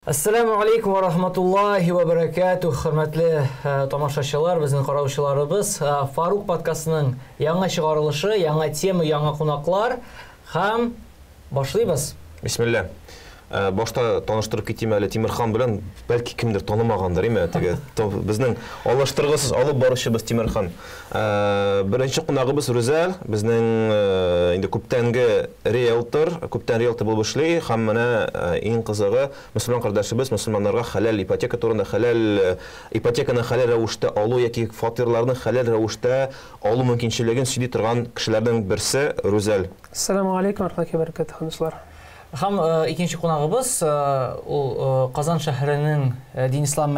Әссәламү алейкум ва рахматуллахи ва баракатух, хөрмәтле тамашачылар, безнең караучыларыбыз. Фарук подкастының яңа чыгарылышы, яңа тема, яңа кунаклар һәм башлыйбыз. Бисмилла. Башта таныштырып китим әле Тимерхан белән, бәлки кемдер танымагандыр, име? Теге безнең алыштыргысыз алып баручыбыз Тимерхан. Беренче кунагыбыз Рүзәл, безнең инде күптәнге риэлтор, күптән риэлтор булып эшли һәм менә иң кызыгы, мөселман кардәшебез мөселманнарга хәләл ипотека турында, хәләл ипотеканы хәләл рәвештә алу яки фатирларны хәләл рәвештә алу мөмкинчелеген сөйли торган кешеләрнең берсе Рүзәл. Ассаламу алейкум ва рахматуллахи ва баракатуһ, дуслар. Һәм икенче кунагыбыз ул Казан шәһәренең Дин Ислам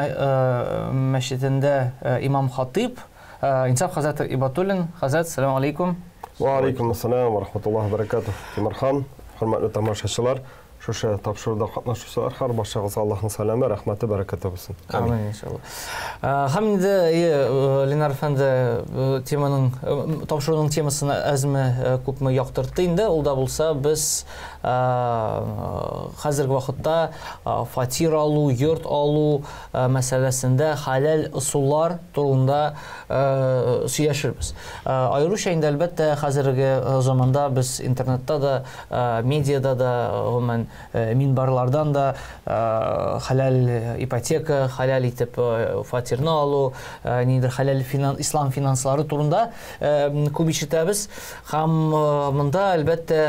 мәчетендә имам хатыйб Инсаф хәзрәт Ибатуллин. Хәзрәт, салам алейкум. Ва алейкум ассалам ва рахматуллахи ва баракатуһ. Тимерхан, хөрмәтле тамашачылар, шушы тапшыруда катнашучылар, һәр барчагызга Аллаһның сәламе, рәхмәте, бәрәкәте булсын. Амин, иншалла. Һәм инде Ленар әфәнде теманың, тапшыруның темасын әзме күпме яктыртты инде, ул да булса без хәзерге вакытта фатир алу, йорт алу мәсьәләсендә хәләл ысуллар турында сөйләшербез. Аеруча инде әлбәттә хәзерге заманда без интернетта да, медиада да, гомумән минбарлардан да хәләл ипотека, хәләл итеп фатирны алу, ниндидер хәләл ислам финанслары турында күп ишетәбез. Һәм монда әлбәттә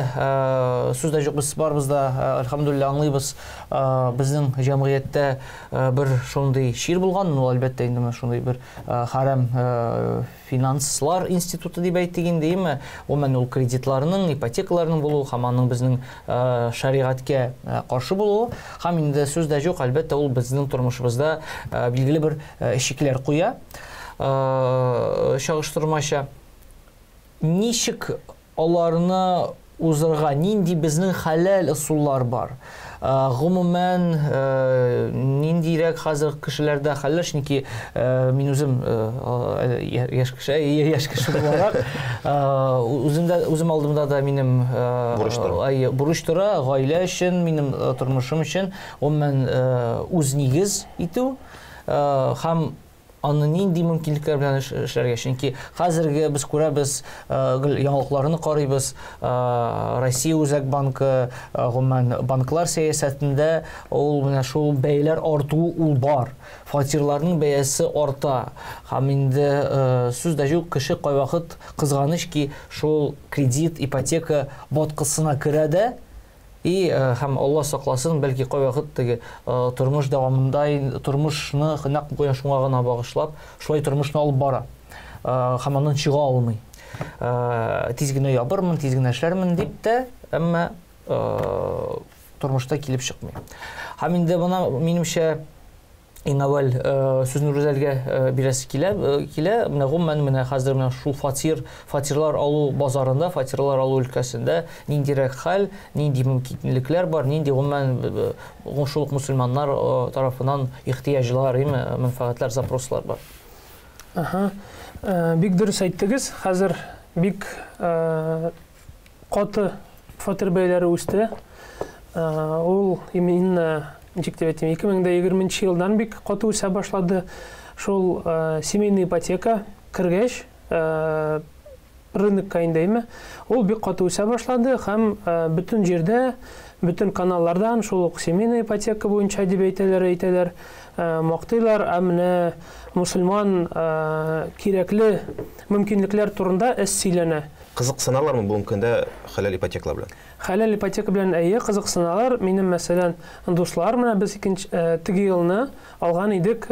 сүз дә юк, без барыбыз да әлхәмдүлилләһ аңлыйбыз, безнең җәмгыятьтә бер шундый чир булган, ул әлбәттә инде менә шундый бер хәрам финанслар институты дип әйтик инде, әйеме? Гомумән ул кредитларның, ипотекаларның булуы һәм аның безнең шәригатькә каршы булуы һәм инде сүз дә юк, әлбәттә, ул безнең тормышыбызда билгеле бер чикләр куя. Чагыштырмача ничек аларны узырга, нинди безнең хәләл ысуллар бар? Гомумән, ниндирәк хәзер кешеләрдә хәлләр, чөнки мин үзем яшь кеше, яшь кеше буларак, үземдә, үзем алдымда да минем бурыч тора. Әйе, бурыч тора, гаилә өчен, минем тормышым өчен, гомумән, үз нигез итү һәм аны нинди мөмкинлекләр белән эшләргә, чөнки хәзерге без күрәбез, гел яңалыкларны карыйбыз, Россия Үзәк банкы, гомумән банклар сәясәтендә ул менә шул бәяләр арту ул бар. Фатирларның бәясе арта. Һәм инде сүз дә юк, кеше кайвакыт кызганыч ки, шул кредит, ипотека баткысына керә дә, и һәм Алла сакласын, бәлки кайвакыт теге тормыш дәвамында тормышны нәкъ менә шуңа гына багышлап, шулай тормышны алып бара. Һәм аннан чыга алмый. Тиз генә ябырмын, тиз генә эшләрмен дип тә, әмма тормышта килеп чыкмый. Һәм инде моны минемчә иң әүвәл сүзне Рүзәлгә бирәсе килә, килә. Менә гомумән менә хәзер менә шул фатир, фатирлар алу базарында, фатирлар алу өлкәсендә ниндирәк хәл, нинди мөмкинлекләр бар, нинди гомумән шул ук мөселманнар тарафыннан ихтыяҗлар, әйме, мәнфәгатьләр, запрослар бар. Аһа. Бик дөрес әйттегез. Хәзер бик каты фатир бәяләре үсте. Ул именно, ничек дип әйтим, 2020 елдан бик каты үсә башлады. Шул семейный ипотека кергәч, рынокка инде, әйме, ул бик каты үсә башлады һәм бөтен җирдә, бөтен каналлардан шул ук семейный ипотека буенча дип әйтәләр, әйтәләр, мактыйлар, ә менә мусульман кирәкле мөмкинлекләр турында эз сөйләнә. Кызыксыналармы бүгенге көндә хәләл ипотекалар белән? Хәләл ипотека белән әйе, кызыксыналар. Минем, мәсәлән, дуслар, менә без икенче, теге елны алган идек,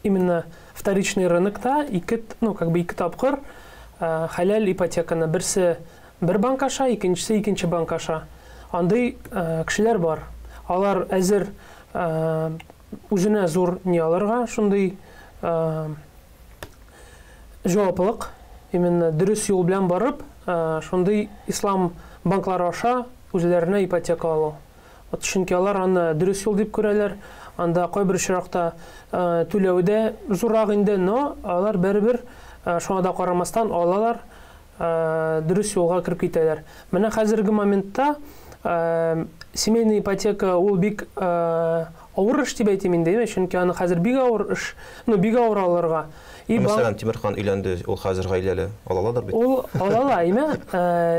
именно вторичный рынокта ике, ну, как бы ике тапкыр хәләл ипотеканы. Берсе бер банк аша, икенчесе икенче банк аша. Андый кешеләр бар. Алар әзер үзенә зур ни алырга, шундый җаваплылык, именно дөрес юл белән барып, шундый ислам банклары аша үзләренә ипотека алу. Вот, чөнки алар аны дөрес юл дип күрәләр. Анда кайбер очракта түләү дә зуррак инде, но алар барыбер шуңа да карамастан алалар, дөрес юлга кереп китәләр. Менә хәзерге моментта Семейная ипотека ул бик авыр эш дип әйтим инде, чөнки аны хәзер бик авыр эш, ну бик авыр алырга. И мәсәлән, Тимерхан өйләнде, ул хәзер гаиләле, ала аладыр бит. Ул ала ала, әйме?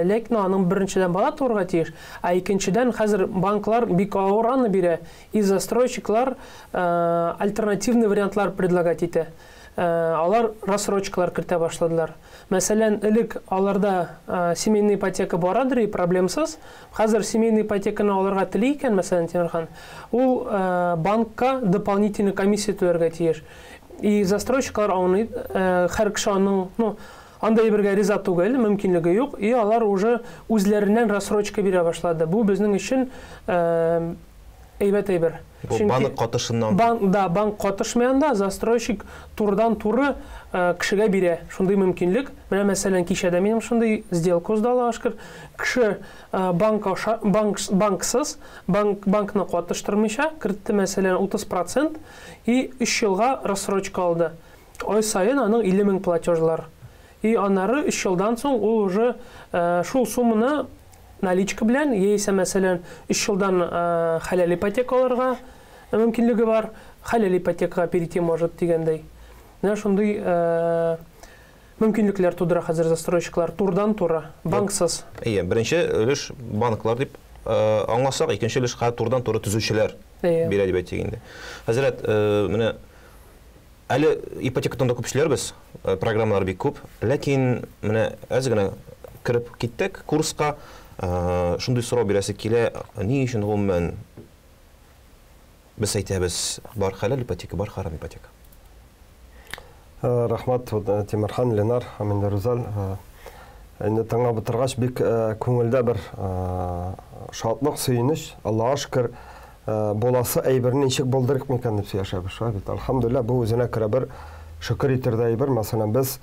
Ләкин аның беренчедән бала туырга тиеш, ә икенчедән хәзер банклар бик авыр аны бирә, и застройщиклар альтернативный вариантлар предлагать итә. Алар рассрочкалар кертә башладылар. Мәсәлән, элек аларда семейный ипотека барадыр и проблемсыз. Хәзер семейный ипотеканы алырга тели икән, мәсәлән, Тимерхан, ул банкка дополнительный комиссия түләргә тиеш. И застройщиклар аңлый, һәр кеше аның, ну, андай әйбергә риза түгел, мөмкинлеге юк, и алар уже үзләреннән рассрочка бирә башлады. Бу безнең өчен әйбәт әйбер. Бу банк катышыннан. Банк, да, банк катышмаганда застройщик турыдан-туры кешегә бирә шундый мөмкинлек. Менә мәсәлән, кичә дә минем шундый сделка узды, Аллага шөкер. Кеше банк аша, банк, банксыз, банк, банкны катыштырмыйча кертте, мәсәлән, 30% и 3 елга рассрочка алды. Ай саен аның 50 мең платежлар. И аннары 3 елдан соң ул уже шул сумманы наличка белән, яисә, мәсәлән, 3 елдан хәләл ипотека алырга мөмкинлеге бар, хәләл ипотекага перейти может дигәндәй. Менә шундый мөмкинлекләр тудыра хәзер застройщиклар турыдан-туры, банксыз. Әйе, беренче өлеш банклар дип аңласак, икенче өлеш хәзер турыдан-туры төзүчеләр бирә дип әйтик инде. Хәзрәт, менә әле ипотека турында күп сөйләрбез, программалар бик күп, ләкин менә әз генә кереп киттек курска, шундый сорау бирәсе килә, ни өчен гомумән без әйтәбез, бар хәләл ипотека, бар харам ипотека? Рәхмәт, Тимерхан, Ленар, Амин Рузаль. Инде тыңлап утыргач, бик күңелдә бер шатлык, сөенеч, Аллаһка шөкер, буласы әйберне ничек булдырык микән дип сөйләшәбез. Шулай бит. Әлхәмдүлилләһ, бу үзенә күрә бер шөкер итәрдәй әйбер. Мәсәлән, без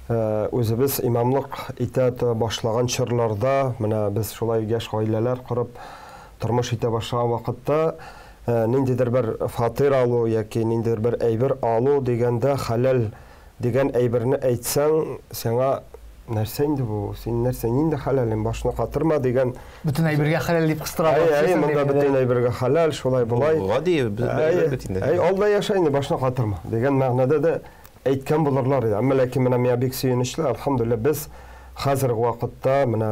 үзебез имамлык итә башлаган чорларда, менә без шулай яшь гаиләләр корып тормыш итә башлаган вакытта, ниндидер бер фатир алу яки ниндидер бер әйбер алу дигәндә хәләл дигән әйберне әйтсәң, сиңа нәрсә инде бу? Син нәрсә, нинди хәләлен, башны катырма дигән. Бөтен әйбергә хәләл дип кыстыра. Әй, әй, монда бөтен әйбергә хәләл, шулай болай. Гади, бит инде. Әй, алда яшә инде, башны катырма дигән мәгънәдә дә әйткән булырлар иде. Әмма ләкин менә миңа бик сөенечле, әлхәмдүлилләһ, без хәзерге вакытта менә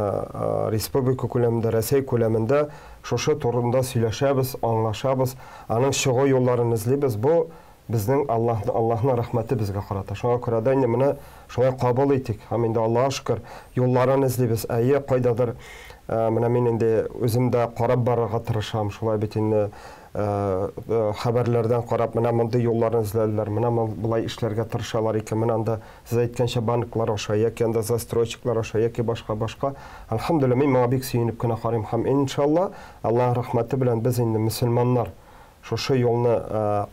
республика күләмендә, Рәсәй күләмендә шушы турында сөйләшәбез, аңлашабыз, аның чыгу юлларын эзлибез. Бу безнең Аллаһның рәхмәте безгә карата. Шуңа күрә дә инде менә шулай кабул итик. Һәм инде Аллаһка шөкер, юлларын эзлибез. Әйе, кайдадыр менә мин инде үзем дә карап барырга тырышам. Шулай бит инде хәбәрләрдән карап, менә мондый юлларны эзләделәр, менә болай эшләргә тырышалар икән, менә анда сез әйткәнчә банклар аша, яки анда застройщиклар аша, яки башка-башка. Әлхәмдүлилләһ, мин моңа бик сөенеп кенә карыйм һәм иншалла Аллаһ рәхмәте белән без инде мөселманнар шушы юлны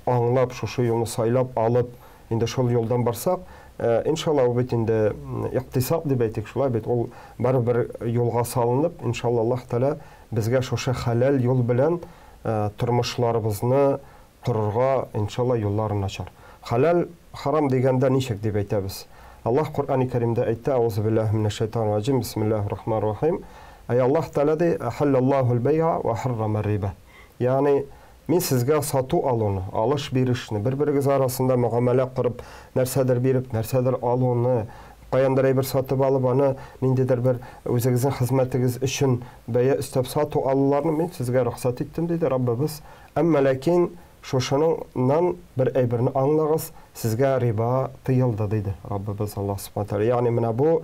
аңлап, шушы юлны сайлап алып, инде шул юлдан барсак, иншалла ул бит инде икътисад дип әйтик, шулай бит, ул барыбер юлга салынып, иншалла Аллаһ Тәгалә безгә шушы хәләл юл белән тормышларыбызны корырга иншалла юлларын ачар. Хәләл, харам дигәндә ничек дип әйтәбез? Аллаһ Коръәни Кәримдә әйтте, Аузу биллаһи минәш шайтанир раҗим, бисмиллаһир рахманир рахим. Әй Аллаһ Тәгалә ди, Ахаллаллаһул бәй'a ва харрама риба. Ягъни мин сезгә сату алуны, алыш бирешне, бер-берегез арасында мөгамәлә корып, нәрсәдер биреп, нәрсәдер алуны, каяндыр әйбер сатып алып, аны ниндидер бер үзегезнең хезмәтегез өчен бәя өстәп сату алуларны мин сезгә рөхсәт иттем, диде Раббыбыз. Әмма ләкин шушыннан бер әйберне аңлагыз, сезгә риба тыелды, диде Раббыбыз Аллаһ Субхану тәгалә. Ягъни менә бу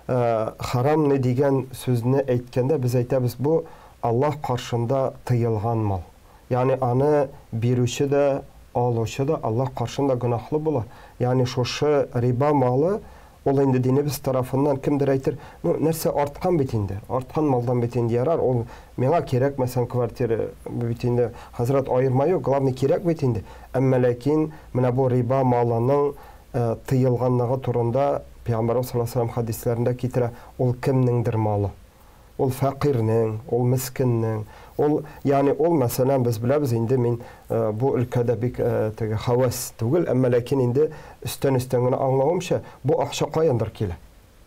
харамны дигән сүзне әйткәндә без әйтәбез, бу Аллаһ каршында тыелган мал. Ягъни аны бирүче дә, алучы да Аллаһ каршында гөнаһлы була. Ягъни шушы риба малы ул инде динебез тарафыннан кемдер әйтер, ну нәрсә арткан бит инде, арткан малдан бит инде ярар, ул миңа кирәкмәсән квартира бит инде, хәзрәт аерма юк, главный кирәк бит инде. Әмма ләкин менә бу риба малының тыелганлыгы турында Пәйгамбәрбез саллаллаһу алейһи ва сәлләм хәдисләрендә китерә, ул кемнеңдер малы? Ул фәкыйрьнең, ул мескеннең, ул, ягъни ул, мәсәлән, без беләбез инде, мин бу өлкәдә бик теге хәвәс түгел, әмма ләкин инде өстән-өстән генә аңлавымча, бу акча каяндыр килә.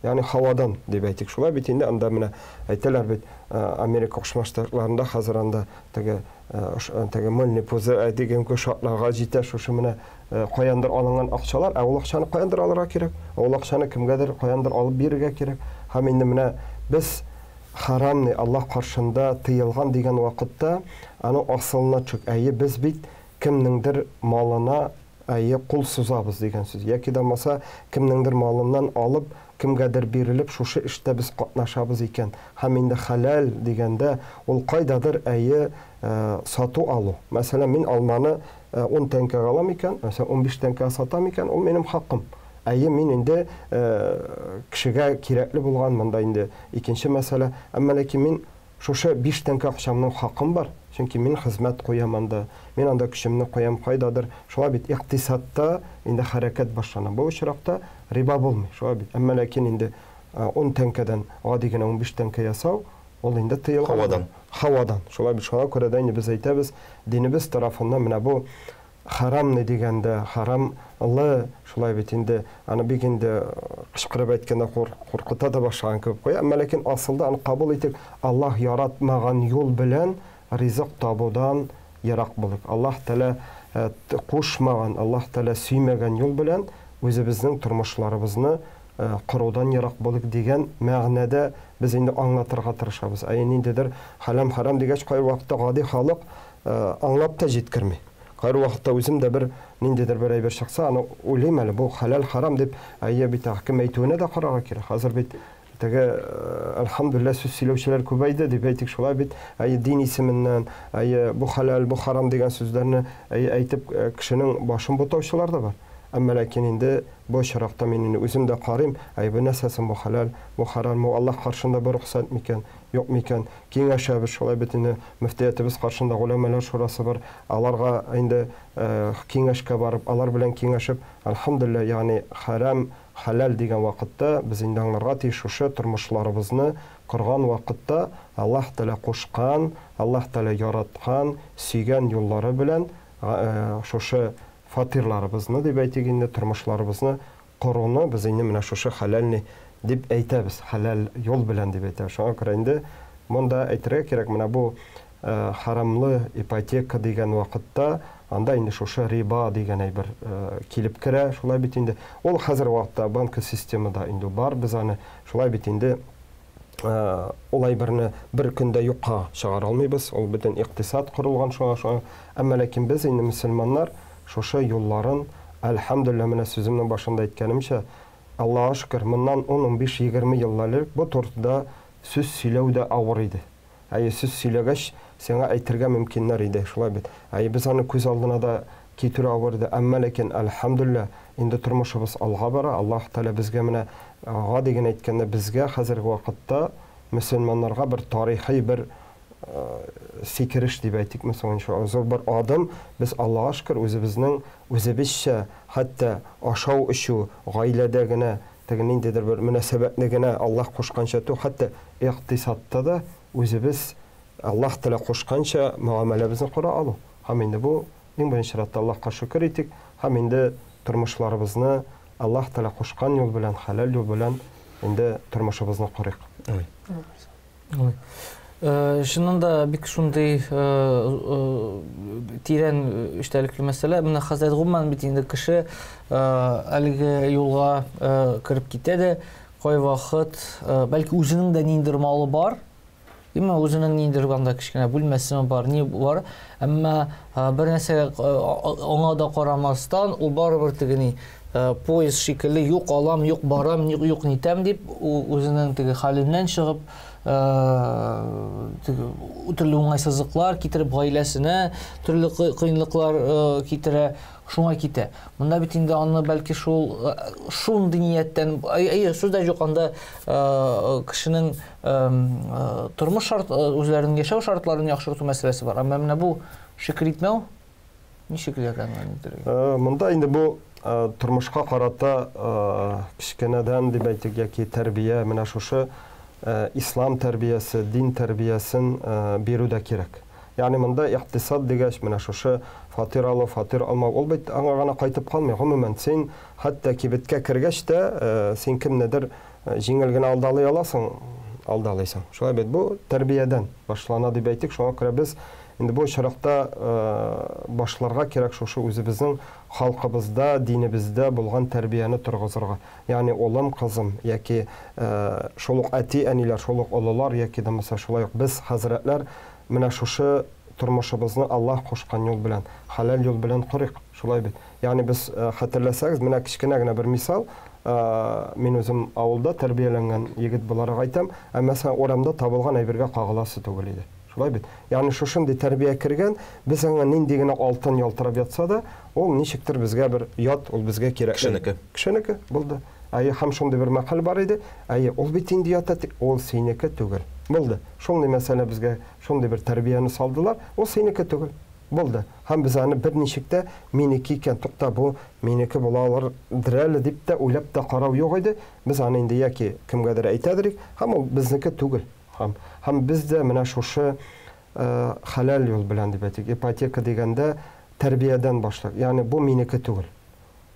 Ягъни һавадан дип әйтик. Шулай бит инде, анда менә әйтәләр бит, Америка Кушма Штатларында хәзер анда теге теге мыльный пузырь дигән шартларга җитә шушы менә каяндыр алынган акчалар. Ә ул акчаны каяндыр алырга кирәк. Ул акчаны кемгәдер каяндыр алып бирергә кирәк. Һәм инде менә без харамный, Аллаһ каршында тыелган дигән вакытта аның асылына төшик. Әйе, без бит кемнеңдер малына, әйе, кул сузабыз дигән сүз. Яки дә булмаса кемнеңдер малыннан алып, кемгәдер бирелеп, шушы эштә без катнашабыз икән. Һәм инде хәләл дигәндә ул кайдадыр, әйе, сату алу. Мәсәлән, мин алманы 10 тәңкәгә алам икән, мәсәлән, 15 тәңкәгә сатам икән, ул минем хакым. Әйе, мин инде кешегә кирәкле булган, монда инде икенче мәсьәлә. Әмма ләкин мин шушы 5 тәңкә акчамның хакым бар, чөнки мин хезмәт куям анда, мин анда көчемне куям кайдадыр. Шулай бит, икътисадта инде хәрәкәт башлана. Бу очракта риба булмый, шулай бит. Әмма ләкин инде 10 тәңкәдән гади генә 15 тәңкә ясау, ул инде тыелган. Һавадан. Һавадан. Шулай бит, шуңа күрә дә инде без әйтәбез, динебез тарафыннан менә бу харамны дигәндә, харамлы, шулай бит инде, аны бик инде кычкырып әйткәндә куркыта да башлаган кебек куя. Әмма ләкин асылда аны кабул итеп, Аллаһ яратмаган юл белән ризык табудан ерак булыйк. Аллаһ Тәгалә кушмаган, Аллаһ Тәгалә сөймәгән юл белән үзебезнең тормышларыбызны корудан ерак булыйк дигән мәгънәдә без инде аңлатырга тырышабыз. Ә ниндидер хәрам-хәрам дигәч, кайбер вакытта гади халык аңлап та җиткерми. Кайбер вакытта үзем дә бер ниндидер бер әйбер чыкса, аны уйлыйм әле, бу хәләл харам дип, әйе бит, кем әйтүенә дә карарга кирәк. Хәзер бит теге, әлхәмдүлилләһ, сүз сөйләүчеләр күбәйде дип әйтик, шулай бит, әйе, дин исеменнән, әйе, бу хәләл, бу харам дигән сүзләрне, әйе, әйтеп, кешенең башын бутаучылар да бар. Әмма ләкин инде бу очракта мин инде үзем дә карыйм, әй, бу нәрсә соң, бу хәләл, бу харам, бу Аллаһ каршында бу рөхсәт микән, юк микән? Киңәшәбез, шулай бит инде, мөфтиятебез каршында голәмәләр шурасы бар, аларга инде киңәшкә барып, алар белән киңәшеп, әлхәмдүлилләһ, ягъни харам, хәләл дигән вакытта без инде аңларга тиеш, шушы тормышларыбызны корган вакытта Аллаһ Тәгалә кушкан, Аллаһ Тәгалә яраткан, сөйгән юллары белән шушы фатирларыбызны дип әйтик инде, тормышларыбызны коруны без инде менә шушы хәләлни дип әйтәбез, хәләл юл белән дип әйтәбез. Шуңа күрә инде монда әйтергә кирәк, менә бу харамлы ипотека дигән вакытта анда инде шушы риба дигән әйбер килеп керә, шулай бит инде. Ул хәзер вакытта банк системада инде бар, без аны шулай бит инде ул әйберне бер көндә юкка чыгара алмыйбыз, ул бөтен икътисад корылган шуңа, шуңа. Әмма ләкин без инде мөселманнар шушы юлларын, әлхәмдүлилләһ, менә сүземнең башында әйткәнемчә, Аллаһка шөкер, моннан 10, 15, 20 еллар элек бу турыда сүз сөйләү дә авыр иде. Әйе, сүз сөйләгәч, сиңа әйтергә мөмкиннәр иде, шулай бит. Әйе, без аны күз алдына да китерү авыр иде. Әмма ләкин, әлхәмдүлилләһ, инде тормышыбыз алга бара. Аллаһ Тәгалә безгә менә гади генә әйткәндә, безгә хәзерге вакытта мөселманнарга бер тарихи бер сикереш дип әйтикме соң, иншалла, зур бер адым. Без Аллаһка шөкер, үзебезнең үзебезчә, хәтта ашау эчү, гаиләдә генә теге ниндидер бер мөнәсәбәтне генә Аллаһ кушканча түгел, хәтта икътисадта да үзебез Аллаһ Тәгалә кушканча муамәләбезне кора алу. Һәм инде бу иң беренче чиратта Аллаһка шөкер итик, һәм инде тормышларыбызны Аллаһ Тәгалә кушкан юл белән, хәләл юл белән инде тормышыбызны корыйк. Амин. Чыннан да бик шундый тирән эчтәлекле мәсьәлә. Менә хәзрәт, гомумән бит инде кеше әлеге юлга кереп китә дә, кайвакыт бәлки үзенең дә ниндидер малы бар, димме, үзенең ниндидер анда кечкенә бүлмәсе бар, ни бар, әмма бер нәрсәгә аңа да карамастан, ул барыбер теге ни, поезд шикелле, юк алам, юк барам, юк нитәм дип, үзенең теге хәленнән чыгып, теге төрле уңайсызлыклар китереп гаиләсенә төрле кыенлыклар китерә, шуңа китә. Монда бит инде аны бәлки шул шундый нияттән, әйе, сүз дә юк, анда кешенең тормыш шарт, үзләренең яшәү шартларын яхшырту мәсьәләсе бар. Әмма менә бу шөкер итмәү ничек ярдәм итәргә? Монда инде бу тормышка карата кечкенәдән дип әйтик, яки тәрбия, менә шушы ислам тәрбиясе, дин тәрбиясен бирү дә кирәк. Ягъни монда икътисад дигәч, менә шушы фатир алу, фатир алмау, ул бит аңа гына кайтып калмый. Гомумән, син хәтта кибеткә кергәч тә, син кемнедер Җиңел генә алдалый аласың, алдалыйсың. Шулай бит, бу тәрбиядән башлана дип әйтик. Шуңа күрә без инде бу очракта башларга кирәк шушы үзебезнең халкыбызда, динебездә булган тәрбияне торгызырга. Ягъни улым, кызым яки шул ук әти-әниләр, шул ук олылар яки дә булса шулай ук без хәзрәтләр менә шушы тормышыбызны Аллаһ кушкан юл белән, хәләл юл белән корыйк. Шулай бит. Ягъни без хәтерләсәгез, менә кечкенә генә бер мисал, мин үзем авылда тәрбияләнгән егет буларак әйтәм, ә мәсәлән, урамда табылган әйбергә кагыласы түгел иде. Шулай бит. Ягъни шушындый тәрбия кергән, без аңа нинди генә алтын ялтырап ятса да, ул ничектер безгә бер ят, ул безгә кирәкми. Кешенеке. Кешенеке, булды. Әйе, һәм шундый бер мәкаль бар иде, әйе, ул бит инде ята, ул синеке түгел. Булды. Шундый мәсьәлә безгә, шундый бер тәрбияне салдылар, ул синеке түгел. Булды. Һәм без аны берничек тә минеке икән, тукта, бу минеке була алырдыр әле дип тә уйлап та карау юк иде. Без аны инде яки кемгәдер әйтәдер, һәм ул безнеке түгел. Һәм без дә менә шушы хәләл юл белән дип әйтик, ипотека дигәндә тәрбиядән башлыйк. Ягъни бу минеке түгел.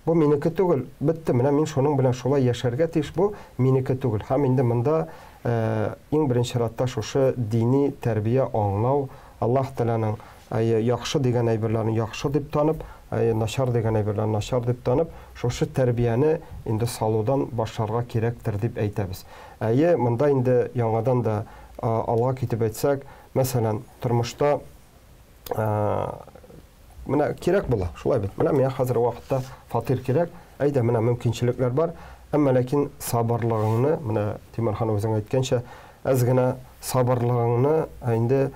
Бу минеке түгел, бетте, менә мин шуның белән шулай яшәргә тиеш, бу минеке түгел. Һәм инде монда иң беренче чиратта шушы дини тәрбия аңлау, Аллаһ Тәгаләнең яхшы дигән әйберләрне яхшы дип танып, начар дигән әйберләрне начар дип танып, шушы тәрбияне инде салудан башларга кирәктер дип әйтәбез. Әйе, монда инде яңадан да алга китеп әйтсәк, мәсәлән, тормышта менә кирәк була, шулай бит. Менә миңа хәзер вакытта фатир кирәк, әйдә, менә мөмкинчелекләр бар, әмма ләкин сабырлыгыңны, менә Тимерхан үзең әйткәнчә, әз генә сабырлыгыңны инде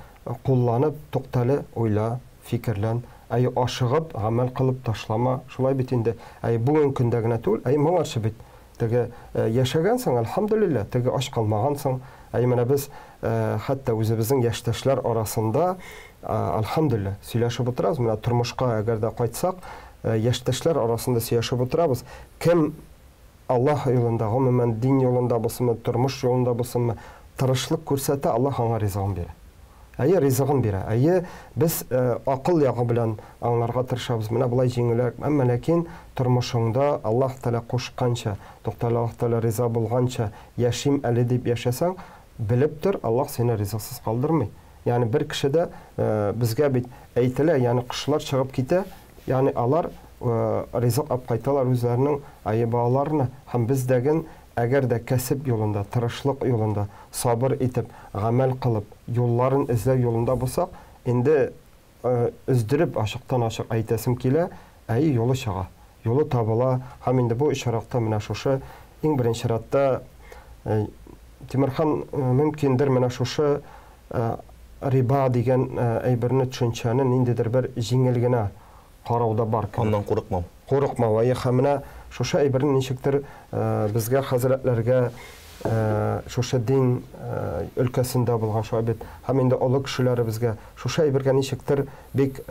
кулланып, туктале, уйла, фикерлән, әй ашыгып, гамәл кылып ташлама, шулай бит инде. Әй бүген көндә генә түгел, әй моңарчы бит теге яшәгәнсең, әлхәмдүлилләһ, теге ач калмагансың. Әй менә без хәтта үзебезнең яшьтәшләр арасында, әлхәмдүлилләһ, сөйләшеп утырабыз. Менә тормышка әгәр дә кайтсак, яшьтәшләр арасында сөйләшеп утырабыз. Кем Аллаһ юлында, гомумән дин юлында булсынмы, тормыш юлында булсынмы, тырышлык күрсәтә, Аллаһ аңа ризыгын бирә. Әйе, ризыгын бирә. Әйе, без акыл ягы белән аңларга тырышабыз. Менә болай җиңелрәк. Әмма ләкин тормышыңда Аллаһ Тәгалә кушканча, туктале, Аллаһ Тәгалә риза булганча яшим әле дип яшәсәң, белеп тор, Аллаһ сине ризыксыз калдырмый. Ягъни бер кеше дә безгә бит әйтелә, ягъни кошлар чыгып китә, ягъни алар ризык алып кайталар үзләренең әйе балаларына һәм без дәген әгәр дә кәсеп юлында, тырышлык юлында, сабыр итеп, гамәл кылып, юлларын эзләү юлында булсак, инде өздереп, ачыктан-ачык әйтәсем килә, әйе, юлы чыга, юлы табыла һәм инде бу очракта менә шушы иң беренче чиратта Тимерхан мөмкиндер менә шушы риба дигән әйберне, төшенчәне ниндидер бер җиңел генә карауда бар кебек. Аннан курыкмау. Курыкмау, әйе, һәм менә шушы әйберне ничектер безгә, хәзрәтләргә, шушы дин өлкәсендә булган шулай бит, һәм инде олы кешеләребезгә шушы әйбергә ничектер бик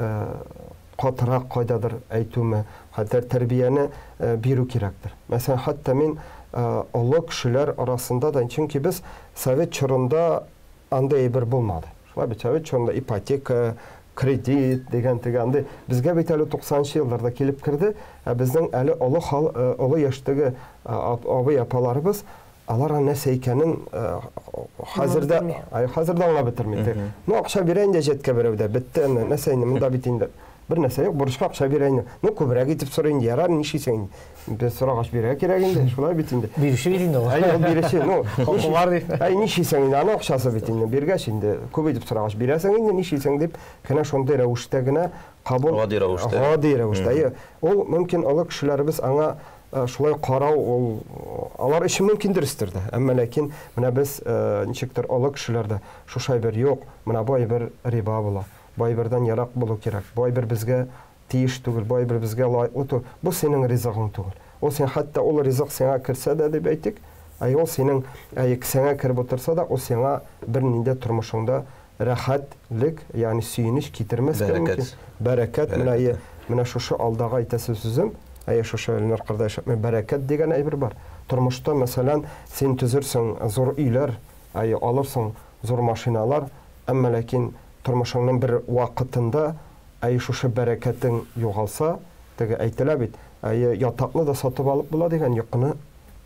катырак кайдадыр әйтүме, хәтта тәрбияне бирү кирәктер. Мәсәлән, хәтта мин олы кешеләр арасында да, чөнки без совет чорында андый әйбер булмады. Шулай бит, совет чорында ипотека, кредит дигән теге андый безгә бит әле 90 елларда килеп керде, ә безнең әле олы хал, олы яшьтәге абый апаларыбыз алар нәрсә икәнен хәзер дә хәзер дә аңлап бетерми. Ну, акча бирә инде әҗәткә берәү дә, бетте, нәрсә инде, монда бит инде бер нәрсә юк, бурычка акча бирә инде. Ну, күбрәк итеп сорый инде, ярар, нишлисең инде. Без сорагач бирергә кирәк инде, шулай бит инде. Бирүче бит инде ул. Әй, ул бирүче, ну, Хакы бар дип. Әй, нишлисең инде, аның акчасы бит инде, биргәч инде, күп итеп сорагач бирәсең инде, нишлисең дип, кенә шундый рәвештә генә кабул. Гади рәвештә. Гади рәвештә. Әйе, ул мөмкин олы кешеләребез аңа шулай карау, ул алар өчен мөмкин дөрестер дә. Әмма ләкин менә без ничектер олы кешеләр дә шушы әйбер юк, менә бу әйбер риба була. Бу әйбердән ерак булу кирәк. Бу әйбер безгә тиеш түгел, бу әйбер безгә лаеклы түгел. Бу синең ризыгың түгел. Ул син хәтта ул ризык сиңа керсә дә дип әйтик, әй ул синең әй кесәңә кереп утырса да, ул сиңа бернинди тормышыңда рәхәтлек, ягъни сөенеч китермәскә мөмкин. Бәрәкәт. Бәрәкәт, менә менә шушы алдагы әйтәсе сүзем, әйе, шушы Илнур кардәш, бәрәкәт дигән әйбер бар. Тормышта, мәсәлән, син төзерсең зур өйләр, әйе, алырсың зур машиналар, әмма ләкин тормышыңның бер вакытында әй шушы бәрәкәтең югалса, теге әйтелә бит, әйе, ятакны да сатып алып була дигән, йокыны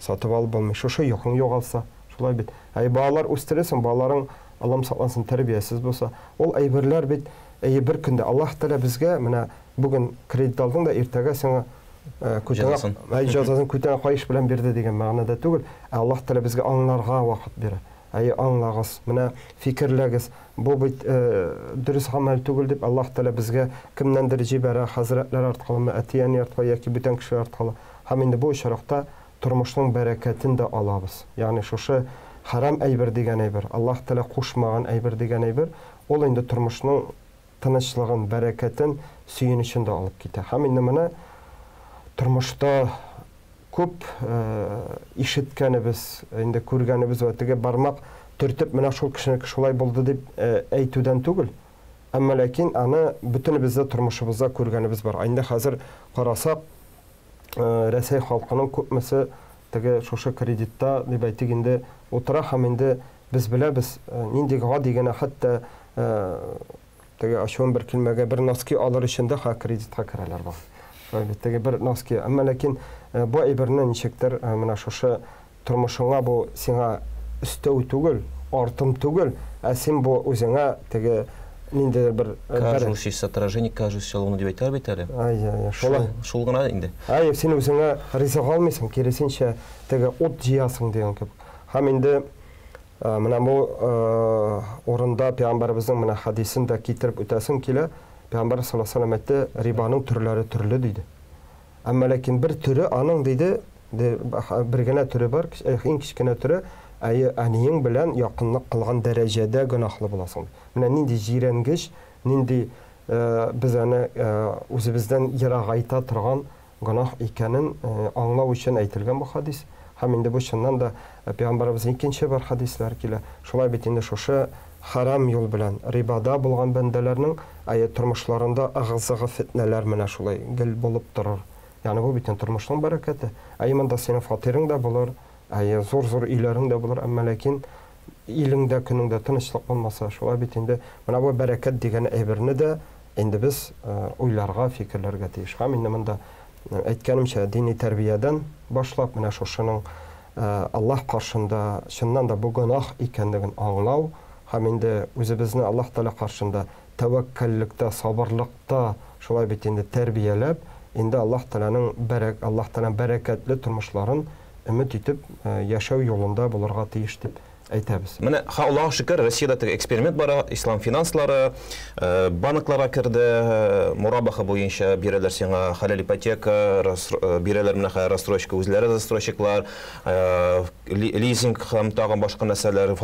Сатып алып булмый. Шушы йокың югалса, шулай бит. Әй, балалар үстерәсең, балаларың, Аллам саклансын, тәрбиясез булса, ул әйберләр бит, әйе, бер көндә Аллаһ Тәгалә безгә менә бүген кредит алдың да, иртәгә сиңа күтеңә, Җәзасын. әй, җәзасын күтеңә каеш белән бирде дигән мәгънәдә түгел, ә Аллаһ Тәгалә безгә аңларга вакыт бирә. Әйе, аңлагыз, менә фикерләгез, бу бит дөрес гамәл түгел дип Аллаһ Тәгалә безгә кемнәндер җибәрә, хәзрәтләр арткылымы, әти-әни арткылы яки бүтән кешеләр арткылы. Һәм инде бу очракта тормышның бәрәкәтен дә алабыз. Ягъни шушы хәрам әйбер дигән әйбер, Аллаһ Тәгалә кушмаган әйбер дигән әйбер, ул инде тормышның тынычлыгын, бәрәкәтен, сөенечен дә алып китә. Һәм инде менә тормышта күп ишеткәнебез, инде күргәнебез вә теге бармак төртеп менә шул кешенеке шулай булды дип әйтүдән түгел, әмма ләкин аны бөтенебез дә тормышыбызда күргәнебез бар. Инде хәзер карасак, Рәсәй халкының күпмесе теге шушы кредитта, дип әйтик инде, утыра һәм инде без беләбез, нинди гади генә хәтта теге ачуым бер килмәгә бер носки алыр өчен дә кредитка керәләр бу. Шулай бит, теге бер носки. Әмма ләкин бу әйберне ничектер менә шушы тормышыңа бу сиңа өстәү түгел, артым түгел, ә син бу үзеңә теге ниндидер бер Кажущийся отражение кажущегося луны дип әйтәләр бит әле. Ай, ай, шулай. Шул гына инде. Ай, син үзеңә ризык алмыйсың, киресенчә теге ут җыясың дигән кебек. Һәм инде менә бу урында пәйгамбәребезнең менә хәдисен дә китереп үтәсем килә. Пәйгамбәр саллаллаһу алейһи ва сәлләм әйтте, рибаның төрләре төрле диде. Әмма ләкин бер төре аның диде, бер генә төре бар, иң кечкенә төре, әйе, әниең белән якынлык кылган дәрәҗәдә гөнаһлы буласың. Менә нинди җирәнгеч, нинди без аны үзебездән ерагайта торган гөнаһ икәнен аңлау өчен әйтелгән бу хадис. Һәм инде бу чыннан да пәйгамбәребезнең икенче бер хадисләр килә. Шулай бит инде шушы харам юл белән рибада булган бәндәләрнең әйе тормышларында ыгы-зыгы фитнәләр менә шулай гел булып торыр. Ягъни бу бит инде тормышның бәрәкәте. Әйе, монда синең фатирың да булыр, әйе, зур-зур өйләрең дә булыр, әмма ләкин илеңдә, көнеңдә тынычлык булмаса, шулай бит инде менә бу бәрәкәт дигән әйберне дә инде без уйларга, фикерләргә тиеш. Һәм инде монда әйткәнемчә, дини тәрбиядән башлап, менә шушының Аллаһ каршында чыннан да бу гөнаһ икәнлеген аңлау һәм инде үзебезне Аллаһ Тәгалә каршында тәвәккәллектә, сабырлыкта шулай бит инде тәрбияләп, инде Аллаһ Тәгаләнең бәрәк, Аллаһ Тәгаләнең бәрәкәтле тормышларын өмет итеп яшәү юлында булырга тиеш дип әйтәбез. Менә, Аллаһка шөкер, Россиядә теге эксперимент бара, ислам финанслары, банкларга керде, мурабаха буенча бирәләр сиңа хәләл ипотека, бирәләр менә хәзер рассрочка, үзләре застройщиклар, лизинг һәм тагын башка нәрсәләр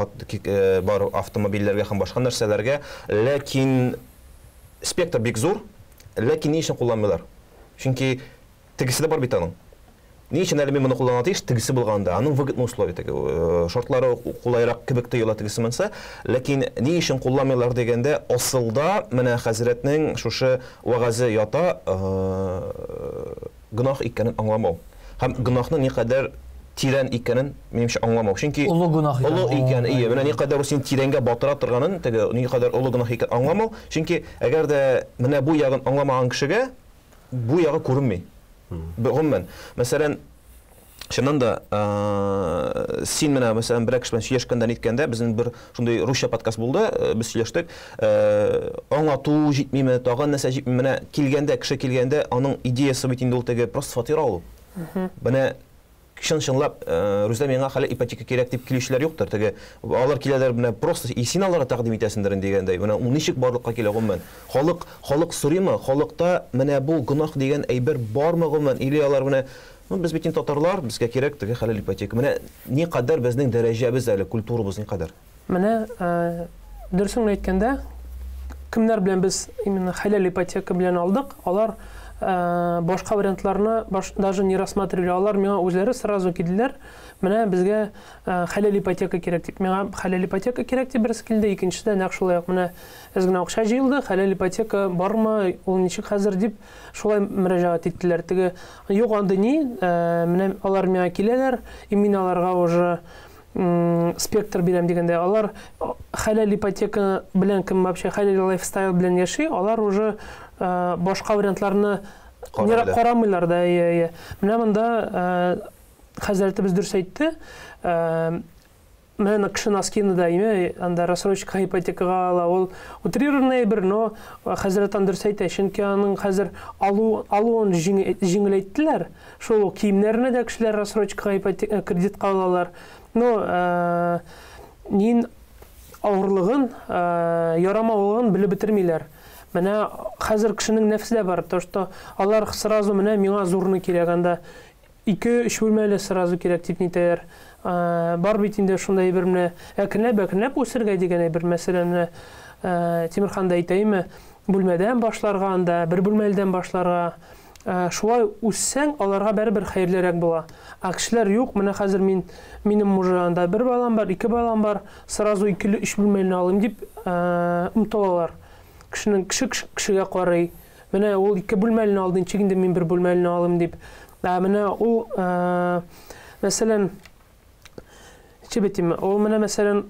бар автомобильләргә һәм башка нәрсәләргә. Ләкин спектр бик зур, ләкин ни өчен кулланмыйлар? Чөнки тегесе дә бар бит аның. Ни өчен әле мин моны кулланырга тиеш? Тегесе булганда, аның выгодный условия теге, шартлары кулайрак кебек тоела тегесе монысы. Ләкин ни өчен кулланмыйлар дигәндә, асылда менә хәзрәтнең шушы вәгазе ята, гөнаһ икәнен аңламау. Һәм гөнаһның никадәр тирән икәнен минемчә аңламау. Чөнки олы гөнаһ икән. Олы икән, ие, менә никадәр ул син тирәнгә батыра торганын, теге никадәр олы гөнаһ икән аңламау. Чөнки әгәр дә менә бу ягын аңламаган кешегә бу ягы күренми. Гомумән, мәсәлән, чыннан да, син менә, мәсәлән, берәр кеше белән сөйләшкәндә, ниткәндә, безнең бер шундый русча подкаст булды, без сөйләштек, аңлату җитмиме, тагын нәрсә җитмиме, менә килгәндә, кеше килгәндә, аның идеясы бит инде ул теге просто фатир алу. Менә чын-чынлап, Рүзәл, миңа хәле ипотека кирәк дип килүчеләр юктыр. Теге алар киләләр менә просто и син аларга тәкъдим итәсеңдер инде дигәндәй. Менә ул ничек барлыкка килә гомумән? Халык, халык сорыймы? Халыкта менә бу гөнаһ дигән әйбер бармы гомумән? Или алар менә, ну без бит инде татарлар, безгә кирәк теге хәләл ипотека. Менә никадәр безнең дәрәҗәбез әле, культурабыз никадәр? Менә дөресен генә әйткәндә, кемнәр белән без именно хәләл ипотека белән алдык, алар башка вариантларны даже не рассматривали. Алар миңа үзләре сразу килделәр, менә безгә хәләл ипотека кирәк дип. Миңа хәләл ипотека кирәк дип берсе килде, икенчесе дә нәкъ шулай ук менә әз генә акча җыелды, хәләл ипотека бармы, ул ничек хәзер дип шулай мөрәҗәгать иттеләр. Теге юк андый ни, менә алар миңа киләләр, и мин аларга уже спектр бирәм дигәндә, алар хәләл ипотека белән кем вообще хәләл лайфстайл белән яши, алар уже башка вариантларны карамыйлар да. Менә монда хәзрәтебез дөрес әйтте. Менә кеше носкины да име, анда рассрочка ипотекага ала, ул утрированный әйбер, но хәзрәт аны дөрес әйтә, чөнки аның хәзер алу алуын җиңеләйттеләр. Шул ук киемнәрне дә кешеләр рассрочкага ипотека кредитка алалар. Но нин авырлыгын, ярамаулыгын белеп бетермиләр. Менә хәзер кешенең нәфсе дә бар, то что алар сразу менә миңа зурны кирәк, анда 2-3 бүлмәле сразу кирәк дип нитәләр. Бар бит инде шундай әйбер, менә әкренләп-әкренләп үсергә дигән әйбер. Мәсәлән, менә Тимерхан да әйтәйме, бүлмәдән башларга, анда бер бүлмәледән башларга. Шулай үссәң, аларга барыбер хәерлерәк була. Ә кешеләр юк, менә хәзер мин, минем уже анда бер балам бар, ике балам бар, сразу икеле, өч бүлмәлене алыйм дип омтылалар. Кешенең кеше кешегә карый. Менә ул ике бүлмәлене алды, ничек инде мин бер бүлмәлене алыйм дип. Ә менә ул, мәсәлән, ничек әйтим, ул менә мәсәлән,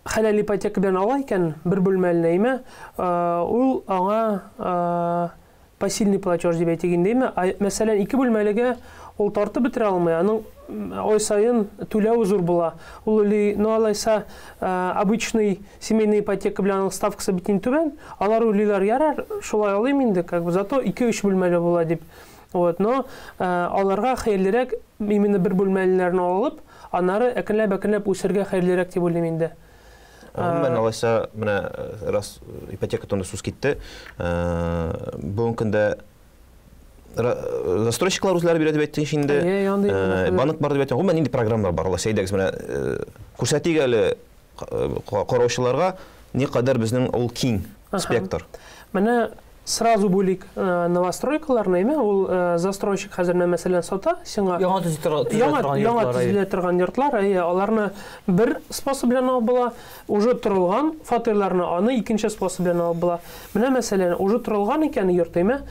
хәләл ипотека белән ала икән, бер бүлмәлене, әйме, ул аңа посильный платеж дип әйтик инде, әйме. Мәсәлән, ике бүлмәлегә ул тартып бетерә алмый, аның ай саен түләве зур була. Ул уйлый, ну алайса, обычный семейный ипотека белән аның ставкасы бит инде түбән. Алар уйлыйлар, ярар, шулай алыйм инде, как бы, зато ике-өч бүлмәле була дип. Вот, но аларга хәерлерәк именно бер бүлмәлеләрне алып, аннары әкренләп-әкренләп үсергә хәерлерәк дип уйлыйм инде. Гомумән, алайса, менә раз ипотека турында сүз китте, бүгенге көндә застройщиклар үзләре бирә дип әйттең инде. Банк бар дип әйттең. Гомумән, нинди программалар бар? Алайса, әйдәгез, менә күрсәтик әле караучыларга, никадәр безнең ул киң спектр. Менә сразу бүлик новостройкаларны, әйме, ул застройщик хәзер менә мәсәлән сата сиңа. Яңа төзелә торган йортлар, әйе, аларны бер способ белән алып була, уже торылган фатирларны аны икенче способ белән алып була. Менә мәсәлән, уже торылган икән йорт, әйме,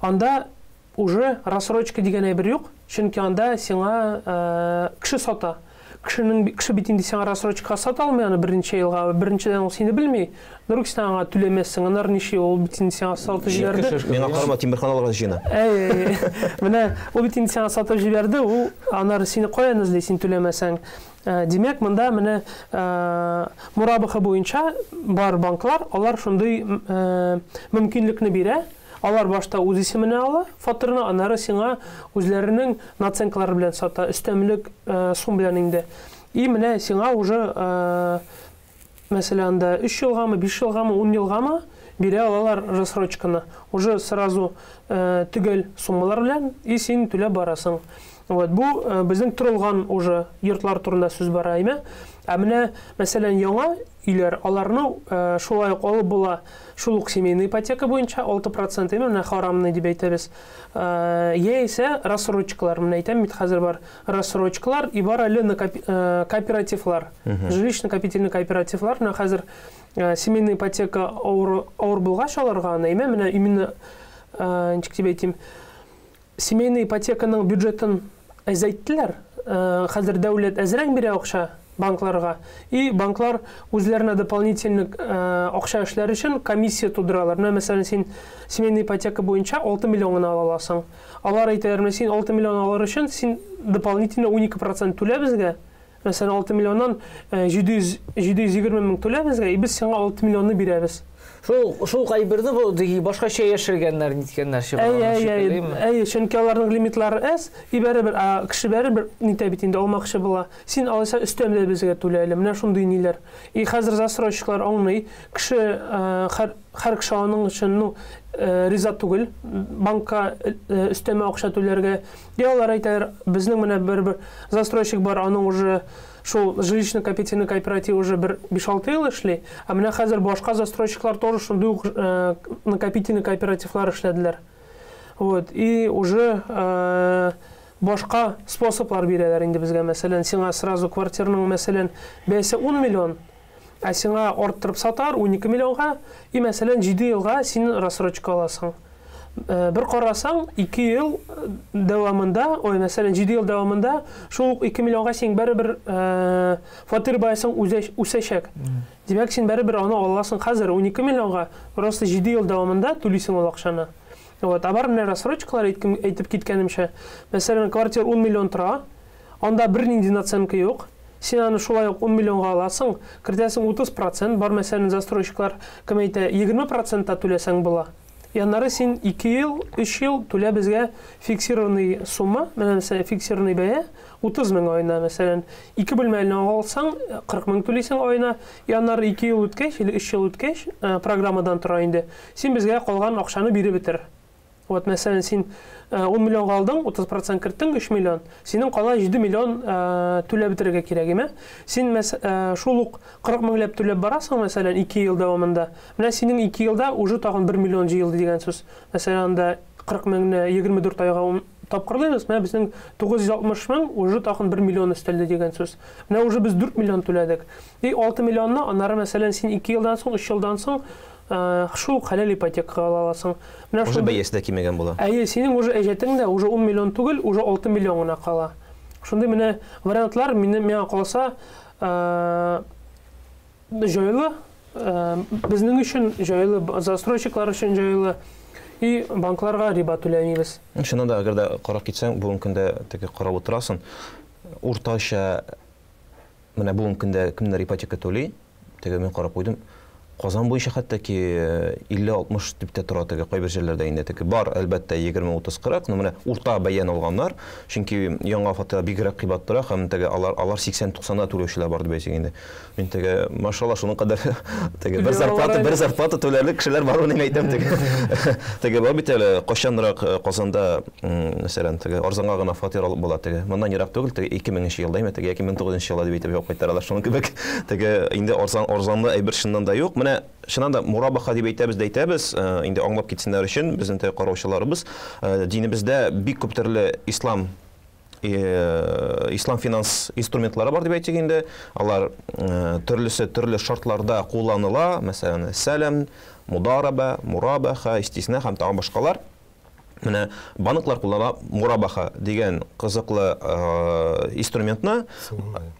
анда уже рассрочка дигән әйбер юк, чөнки анда сиңа кеше сата. Кешенең кеше бит инде сиңа рассрочкага сата алмый аны берничә елга. Беренчедән ул сине белми, вдруг син аңа түләмәссең, аннары ничә ул бит инде сиңа сатып җибәрде. Миңа карама, Тимерхан алырга җыена. Әй, менә ул бит инде сиңа сатып җибәрде, ул аннары сине каян эзли, син түләмәсәң. Димәк, монда менә мурабаха буенча бар банклар, алар шундый мөмкинлекне бирә. Алар башта үз исеменә ала фатирны, аннары сиңа үзләренең наценкалары белән сата, өстәмлек сум белән инде. И менә сиңа уже, мәсәлән, анда 3 елгамы, 5 елгамы, 10 елгамы бирә алалар рассрочканы. Уже сразу төгәл суммалар белән, и син түләп барасың. Вот, бу безнең торылган уже йортлар турында сүз бара, әйме? Ә менә, мәсәлән, яңа өйләр, аларны шулай ук алып була, шул ук семейный ипотека буенча 6%, әйме, менә харамны дип әйтәбез. Яисә рассрочкалар, менә әйтәм бит, хәзер бар рассрочкалар и бар әле кооперативлар, жилищно-накопительный кооперативлар. Менә хәзер семейный ипотека авыр булгач аларга, әйме, менә именно, ничек дип әйтим, семейный ипотеканың бюджетын әзәйттеләр. Хәзер дәүләт әзрәк бирә акча банкларга, и банклар үзләренә дополнительный акча эшләр өчен комиссия тудыралар. Менә, мәсәлән, син семейный ипотека буенча 6 миллион гына ала аласың. Алар әйтәләр, менә син 6 миллион алыр өчен син дополнительно 12% түлә безгә. Мәсәлән, 6 миллионнан 720 мең түлә безгә, и без сиңа 6 миллионны бирәбез. Шул кайберне бу башкача яшергәннәр, ниткәннәр чыгарганнар. Әй, чөнки аларның лимитлары әз, и барыбер, а кеше барыбер нитә бит инде, алмакчы була. Син алайса өстәмле безгә түлә әле. Менә шундый ниләр. И хәзер застройщиклар аңлый, кеше, һәр кеше аның өчен, ну, риза түгел, банкка өстәмә акча түләргә. И алар әйтәләр, безнең менә бер застройщик бар, аның уже шул жилищно-копительный кооператив уже бер 5-6 ел эшли, ә менә хәзер башка застройщиклар тоже шундый ук накопительный кооперативлар эшләделәр. Вот, и уже башка способлар бирәләр инде безгә. Мәсәлән, сиңа сразу квартирның, мәсәлән, бәясе 10 миллион, ә сиңа арттырып сатар 12 миллионга, и, мәсәлән, 7 елга син рассрочка аласың. Бер карасаң, 2 ел дәвамында, ой, мәсәлән, 7 ел дәвамында шул ук 2 миллионга син барыбер фатир бәясең үсәчәк. Димәк, син барыбер аны аласың хәзер 12 миллионга, просто 7 ел дәвамында түлисең ул акчаны. Вот, ә бар менә рассрочкалар, әйткем, әйтеп киткәнемчә. Мәсәлән, квартира 10 миллион тора, анда бернинди наценка юк. Син аны шулай ук 10 миллионга аласың, кертәсең 30%, бар мәсәлән застройщиклар кем әйтә, 20% та түләсәң була. И аннары син 2 ел, 3 ел түлә безгә фиксированный сумма, менә мәсәлән фиксированный бәя 30 мең аена, мәсәлән, 2 бүлмәле алсаң, 40 мең түлисең аена, и аннары 2 ел үткәч или 3 ел үткәч, программадан тора инде. Син безгә калган акчаны биреп бетер. Вот, мәсәлән, син 10 миллионга алдың, 30% керттең, 3 миллион. Синең кала 7 миллион түләп бетерергә кирәк, име? Син шул ук 40 меңләп түләп барасың, мәсәлән, 2 ел дәвамында. Менә синең 2 елда уже тагын 1 миллион җыелды дигән сүз. Мәсәлән, анда 40 меңне 24 айга тапкырлыйбыз, менә безнең 960 мең уже тагын 1 миллион өстәлде дигән сүз. Менә уже без 4 миллион түләдек. И 6 миллионны аннары, мәсәлән, син 2 елдан соң, 3 елдан соң шул ук хәләл ипотекага ала аласың. Менә Уже шундый бәясе дә кимегән була. Әйе, синең уже әҗәтең дә уже 10 миллион түгел, уже 6 миллион гына кала. Шундый менә вариантлар мине миңа калса, җайлы, безнең өчен җайлы, застройщиклар өчен җайлы. И банкларга риба түләмибез. Чыннан да, әгәр дә карап китсәң, бүгенге көндә теге карап утырасың, уртача менә бүгенге көндә кемнәр ипотека түли, теге мин карап куйдым, Казан буенча хәтта ки 50-60 дип тә тора теге кайбер җирләрдә инде теге бар, әлбәттә, 20, 30, 40, но менә урта бәян алганнар, чөнки яңа фатиралар бигрәк кыйбат тора һәм теге алар алар 80-90 да түләүчеләр бар дип әйтик инде. Мин теге, машалла, шуның кадәр теге бер зарплата, бер зарплата түләрлек кешеләр бар, мин әйтәм теге. Теге бар бит әле кайчанрак Казанда, мәсәлән, теге арзанга гына фатир алып була теге. Моннан ерак түгел, теге 2000 елда, әйме, теге яки 19 елда дип әйтеп җавап кайтаралар. Шуның кебек теге инде арзан арзанлы әйбер чыннан да юк. Менә чыннан да мурабаха дип әйтәбез дә әйтәбез, инде аңлап китсеннәр өчен безнең теге караучыларыбыз, динебездә бик күп төрле ислам ислам финанс инструментлары бар дип әйтик инде. Алар төрлесе төрле шартларда кулланыла, мәсәлән, сәлам, мудараба, мурабаха, истисна һәм тагын башкалар. Менә банклар куллана мурабаха дигән кызыклы инструментны,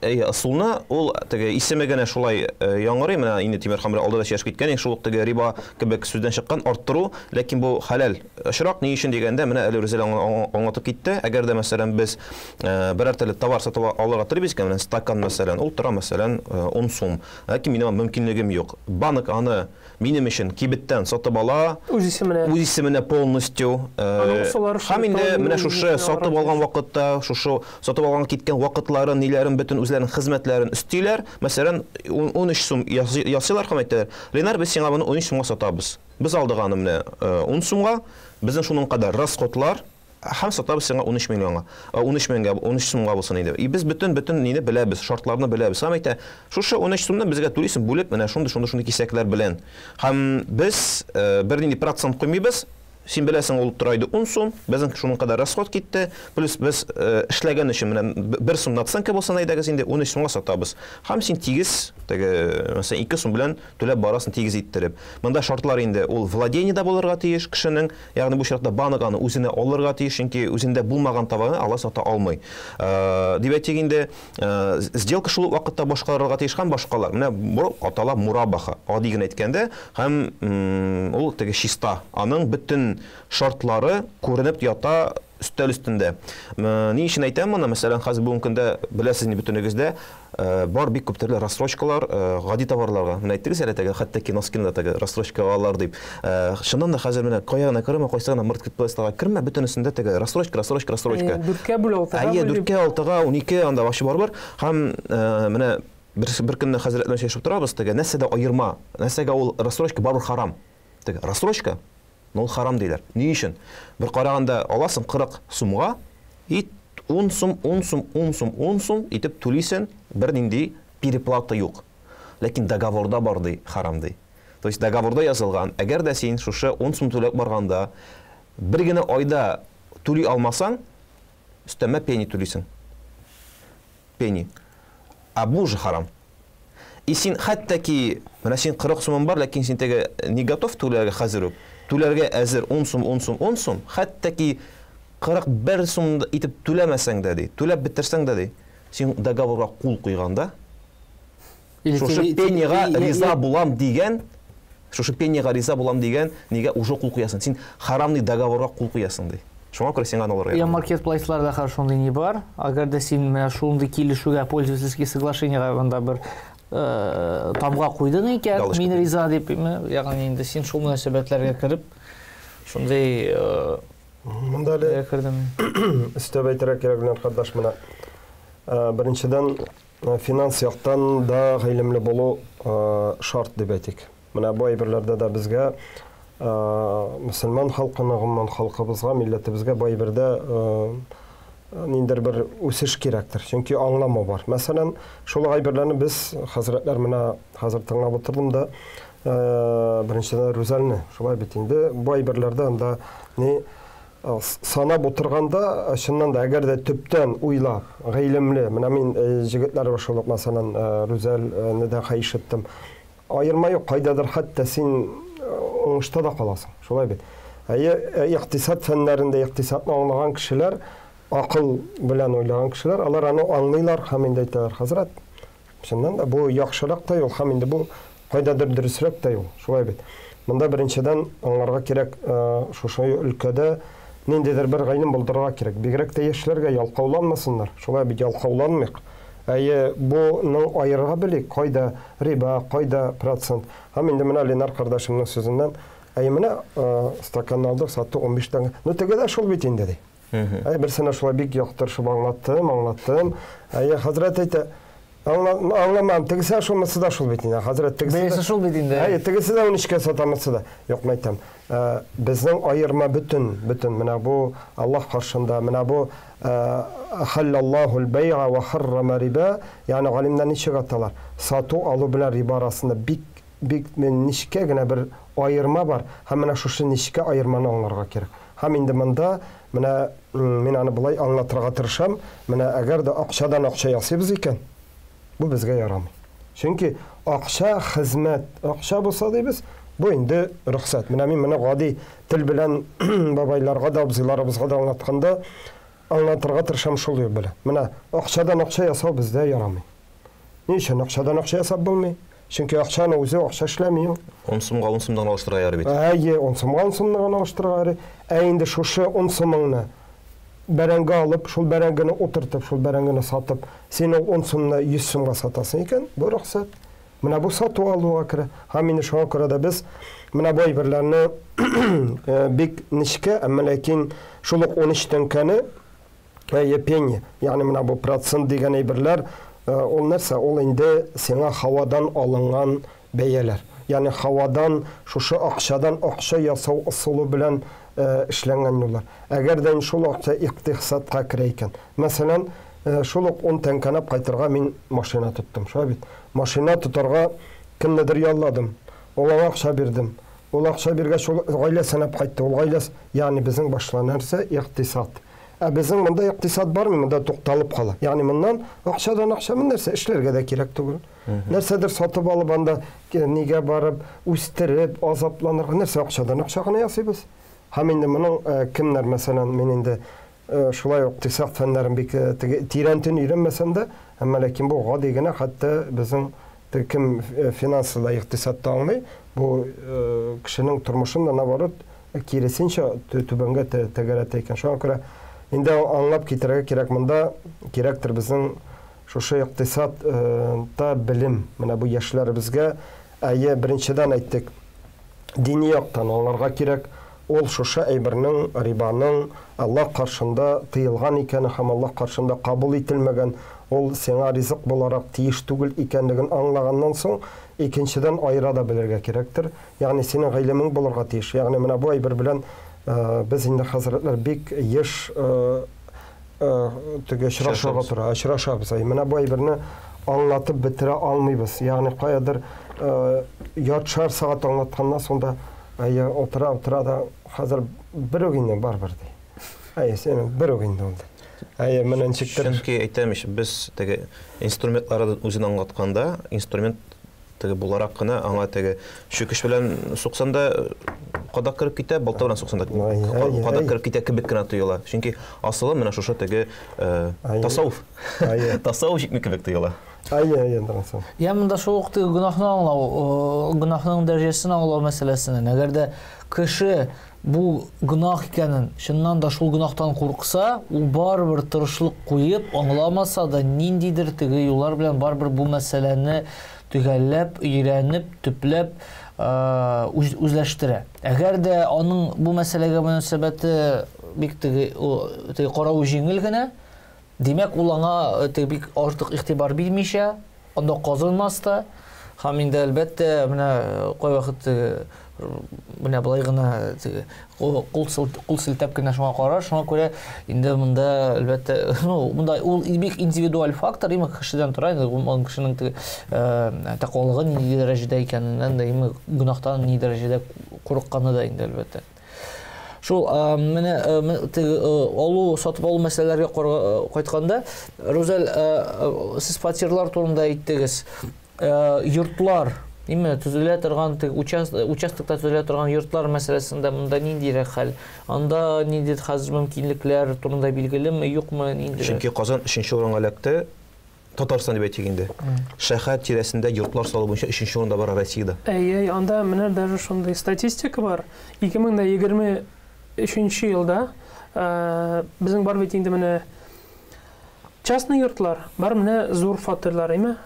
ысулны, ул теге исеме генә шулай яңгырый, менә инде Тимерхан белән алда да сөйләшеп киткән, шул ук теге риба кебек сүздән чыккан арттыру, ләкин бу хәләл очрак. Ни өчен дигәндә, менә әле Рүзәл аңлатып китте. Әгәр дә, мәсәлән, без берәр төрле товар сатып алырга телибез икән, менә стакан, мәсәлән, ул тора, мәсәлән, 10 сум. Ләкин минем мөмкинлегем юк. Банк аны минем өчен кибеттән сатып ала. Үз исеменә. Үз исеменә полностью. Һәм инде менә шушы сатып алган вакытта, шушы сатып алган киткән вакытларын, ниләрен, бөтен үзләренең хезмәтләрен өстиләр. Мәсәлән, 13 сум ясыйлар һәм әйтәләр: "Ленар, без сиңа моны 13 сумга сатабыз. Без алдык аны менә 10 сумга, безнең шуның кадәр расходлар, һәм сатабыз сиңа 13 миллионга, 13 меңгә, 13 сумга булсын инде. И без бөтен бөтен нине беләбез, шартларны беләбез. Һәм әйтә, шушы 13 сумны безгә түлисең бүлеп, менә шундый шундый шундый кисәкләр белән. Һәм без бернинди процент куймыйбыз. Син беләсең, ул тора иде 10 сум, безнең шуның кадәр расход китте, плюс без эшләгән өчен менә 1 сум наценка булсын әйдәгез инде, 13 сумга сатабыз. Һәм син тигез, теге, мәсәлән, 2 сум белән түләп барасың тигез иттереп. Монда шартлар инде ул владениедә булырга тиеш кешенең, ягъни бу очракта банк аны үзенә алырга тиеш, чөнки үзендә булмаган товарны алар сата алмый. Дип әйтик инде, сделка шул ук вакытта башкарылырга тиеш һәм башкалар. Менә бу атала мурабаха, гади генә әйткәндә, һәм ул теге чиста, аның бөтен шартлары күренеп ята өстәл өстендә. Ни өчен әйтәм моны? Мәсәлән, хәзер бүгенге көндә беләсез инде бөтенегез дә, бар бик күп төрле рассрочкалар гади товарларга. Менә әйттегез әле теге, хәтта киноскины да теге рассрочка алалар дип. Чыннан да хәзер менә кая гына кермә, кайсы гына маркетплейсларга кермә, бөтенесендә теге рассрочка, рассрочка, рассрочка. Дүрткә бүл, алтыга бүл. Әйе, дүрткә, алтыга, 12 анда вообще барыбер. Һәм менә бер көнне хәзрәт белән сөйләшеп торабыз, теге нәрсәдә аерма, нәрсәгә ул рассрочка барыбер харам. Теге рассрочка, но ул харам диләр. Ни өчен? Бер караганда аласың 40 сумга и 10 сум, 10 сум, 10 сум, 10 сум итеп түлисең, бернинди переплата юк. Ләкин договорда бар ди, харам ди. То есть договорда язылган, әгәр дә син шушы 10 сум түләп барганда бер генә айда түли алмасаң, өстәмә пени түлисең. Пени. Ә бу уже харам. И син хәтта ки, менә син 40 сумың бар, ләкин син теге не готов түләргә хәзер үк. Түләргә әзер 10 сум, 10 сум, 10 сум, хәтта ки 41 сум итеп түләмәсәң дә ди, түләп бетерсәң дә ди, син договорга кул куйганда, шушы пенига риза булам дигән Шушы пенияга риза булам дигән нигә уже кул куясың? Син харамный договорга кул куясың ди. Шуңа күрә сиңа аны алырга Я ярамый. маркетплейсларда хәзер шундый ни бар. Әгәр дә син менә шундый килешүгә, пользовательский соглашениега монда бер тамга куйдың икән, Галочка мин куйдың. риза дип, ягъни инде син шул мөнәсәбәтләргә кереп, шундый Монда әле кердем. Өстәп әйтергә кирәк, Ленар кардаш, менә беренчедән финанс яктан да гыйлемле булу шарт дип әйтик. Менә бу әйберләрдә дә безгә мөселман халкына, гомумән халкыбызга, милләтебезгә бу әйбердә ниндидер бер үсеш кирәктер. Чөнки аңламау бар. Мәсәлән, шул әйберләрне без хәзрәтләр менә хәзер тыңлап утырдым да, беренчедән Рүзәлне, шулай бит инде, бу әйберләрдә анда ни санап утырганда, чыннан да, әгәр дә төптән уйлап, гыйлемле, менә мин җегетләр шул ук, мәсәлән, Рүзәлне дә ишеттем. Аерма юк, кайдадыр хәтта син уңышта да каласың, шулай бит. Әйе, икътисад фәннәрендә икътисадны аңлаган кешеләр, акыл белән уйлаган кешеләр, алар аны аңлыйлар һәм инде әйтәләр, хәзрәт, чыннан да бу яхшырак та юл һәм инде бу кайдадыр дөресрәк тә юл, шулай бит. Монда беренчедән аңларга кирәк, шушы өлкәдә ниндидер бер гыйлем булдырырга кирәк. Бигрәк тә яшьләргә ялкауланмасыннар, шулай бит, ялкауланмыйк. Әйе, буның аерырга белик, кайда риба, кайда процент. Һәм инде менә Ленар кардәшемнең сүзеннән, әйе, менә стаканны алдык, саттык 15 тәңкә. Ну, теге дә шул бит инде, ди. Әйе, берсенә шулай бик яктырышып аңлаттым, аңлаттым. Әйе, хәзрәт әйтә, аңламам, тегесе шул, монысы да шул бит инде. Хәзрәт, тегесе Бәясе шул бит инде. Әйе, тегесе дә 13-кә сата, монысы да. Юк, мен әйтәм, безнең аерма бөтен, бөтен менә бу Аллаһ каршында, менә бу халлаллахул бәй'a ва харрама риба, ягъни галимнәр ничек аталар? Сату алу белән риба арасында бик бик нечкә генә бер аерма бар, һәм менә шушы нечкә аерманы аңларга кирәк. Һәм инде монда менә мин аны болай аңлатырга тырышам, менә әгәр дә акчадан акча ясыйбыз икән, бу безгә ярамый. Чөнки акча хезмәт, акча булса дибез, бу инде рөхсәт. Менә мин моны гади тел белән бабайларга да, абзыйларыбызга да аңлатканда аңлатырга тырышам шул юл белән. Менә акчадан акча ясау бездә ярамый. Ни өчен акчадан акча ясап булмый? Чөнки акчаны үзе акча эшләми ул. 10 сумга 10 сумдан алыштырырга ярый бит. Әйе, 10 сумга 10 сумны гына алыштырырга ярый. Ә инде шушы 10 сумыңны бәрәңге алып, шул бәрәңгене утыртып, шул бәрәңгене сатып, син ул 10 сумны 100 сумга сатасың икән, бу рөхсәт. Менә бу сату алуга керә. Һәм инде шуңа күрә дә без менә бу әйберләрне бик нечкә, әмма ләкин шул ук 13 тәңкәне, әйе, пенни, ягъни менә бу процент дигән әйберләр, ул нәрсә? Ул инде сиңа һавадан алынган бәяләр. Ягъни һавадан, шушы акчадан акча ясау ысулы белән эшләнгән юллар. Әгәр дә инде шул акча икътисадка керә икән. Мәсәлән, шул ук 10 тәңкәне кайтырга мин машина тоттым. Шулай бит. Машина тотарга кемнедер ялладым. Ул аңа акча бирдем. Ул акча биргәч, ул гаиләсенә кайтты. Ул гаиләсе, ягъни безнең башла нәрсә? Икътисад. Ә безнең монда икътисад бармы? Монда тукталып кала. Ягъни моннан акчадан акча нәрсә эшләргә дә кирәк түгел. Нәрсәдер сатып алып анда нигә барып, үстереп, азапланырга нәрсә акчадан акча гына ясыйбыз. Һәм инде моның кемнәр, мәсәлән, мин инде шулай ук икътисад фәннәрен бик тирәнтен өйрәнмәсәм дә, әмма ләкин бу гади генә хәтта безнең кем финансда, икътисадта аңлый, бу кешенең тормышын да наоборот киресенчә түбәнгә тәгәрәтә икән. Шуңа күрә инде аңлап китерергә кирәк, монда кирәктер безнең шушы икътисадта белем. Менә бу яшьләребезгә, әйе, беренчедән әйттек, дини яктан аңларга кирәк, ул шушы әйбернең, рибаның Аллаһ каршында тыелган икәне һәм Аллаһ каршында кабул ителмәгән, ул сиңа ризык буларак тиеш түгел икәнлеген аңлаганнан соң, икенчедән аера да белергә кирәктер. Ягъни синең гыйлемең булырга тиеш. Ягъни менә бу әйбер белән без инде хәзрәтләр бик еш теге очрашырга тора, очрашабыз. Менә бу әйберне аңлатып бетерә алмыйбыз. Ягъни каядыр яртышар сәгать аңлатканнан соң да әйе, утыра, утыра да хәзер бер үк инде барыбер ди. Әйе, син бер үк инде ул. Әйе, менә ничектер. Чөнки әйтәм ич, без теге инструментларны үзен аңлатканда, инструмент теге буларак кына аңа теге чүкеч белән суксаң да кадак кереп китә, балта белән суксаң да кадак кереп китә кебек кенә тоела. Чөнки асылы менә шушы теге тасаввуф. Тасаввуф җитми кебек тоела. Әйе, әйе, Андрансон. Я монда шул ук теге гөнаһны аңлау, гөнаһның дәрәҗәсен аңлау мәсьәләсеннән. Әгәр дә кеше бу гөнаһ икәнен, чыннан да шул гөнаһтан курыкса, ул барыбер тырышлык куеп, аңламаса да, ниндидер теге юллар белән барыбер бу мәсьәләне төгәлләп, өйрәнеп, төпләп үзләштерә. Әгәр дә аның бу мәсьәләгә мөнәсәбәте бик теге, теге каравы җиңел генә, димәк, ул аңа теге бик артык игътибар бирмичә, анда казынмас та. Һәм инде әлбәттә, менә кайвакыт менә болай гына теге кул кул селтәп кенә шуңа карар. Шуңа күрә инде монда әлбәттә, ну, монда ул бик индивидуаль фактор, именно кешедән тора, инде ул кешенең теге тәкъвалыгы нинди дәрәҗәдә икәненнән дә, именно гөнаһтан ни дәрәҗәдә курыкканы да инде әлбәттә. Шул менә теге алу, сатып алу мәсьәләләргә кайтканда, Рүзәл, сез фатирлар турында әйттегез. Йортлар, именно төзелә торган теге участокта төзелә торган йортлар мәсьәләсендә монда ниндирәк хәл? Анда нинди хәзер мөмкинлекләр турында билгелеме, юкмы, ниндирәк? Чөнки Казан өченче урынга эләкте. Татарстан дип әйтик инде. Шәһәр тирәсендә йортлар салу буенча өченче урында бара Россиядә. Әйе, анда менә даже шундый статистика бар. 2023 елда безнең бар бит инде менә частный йортлар, бар менә зур фатирлар, әйме?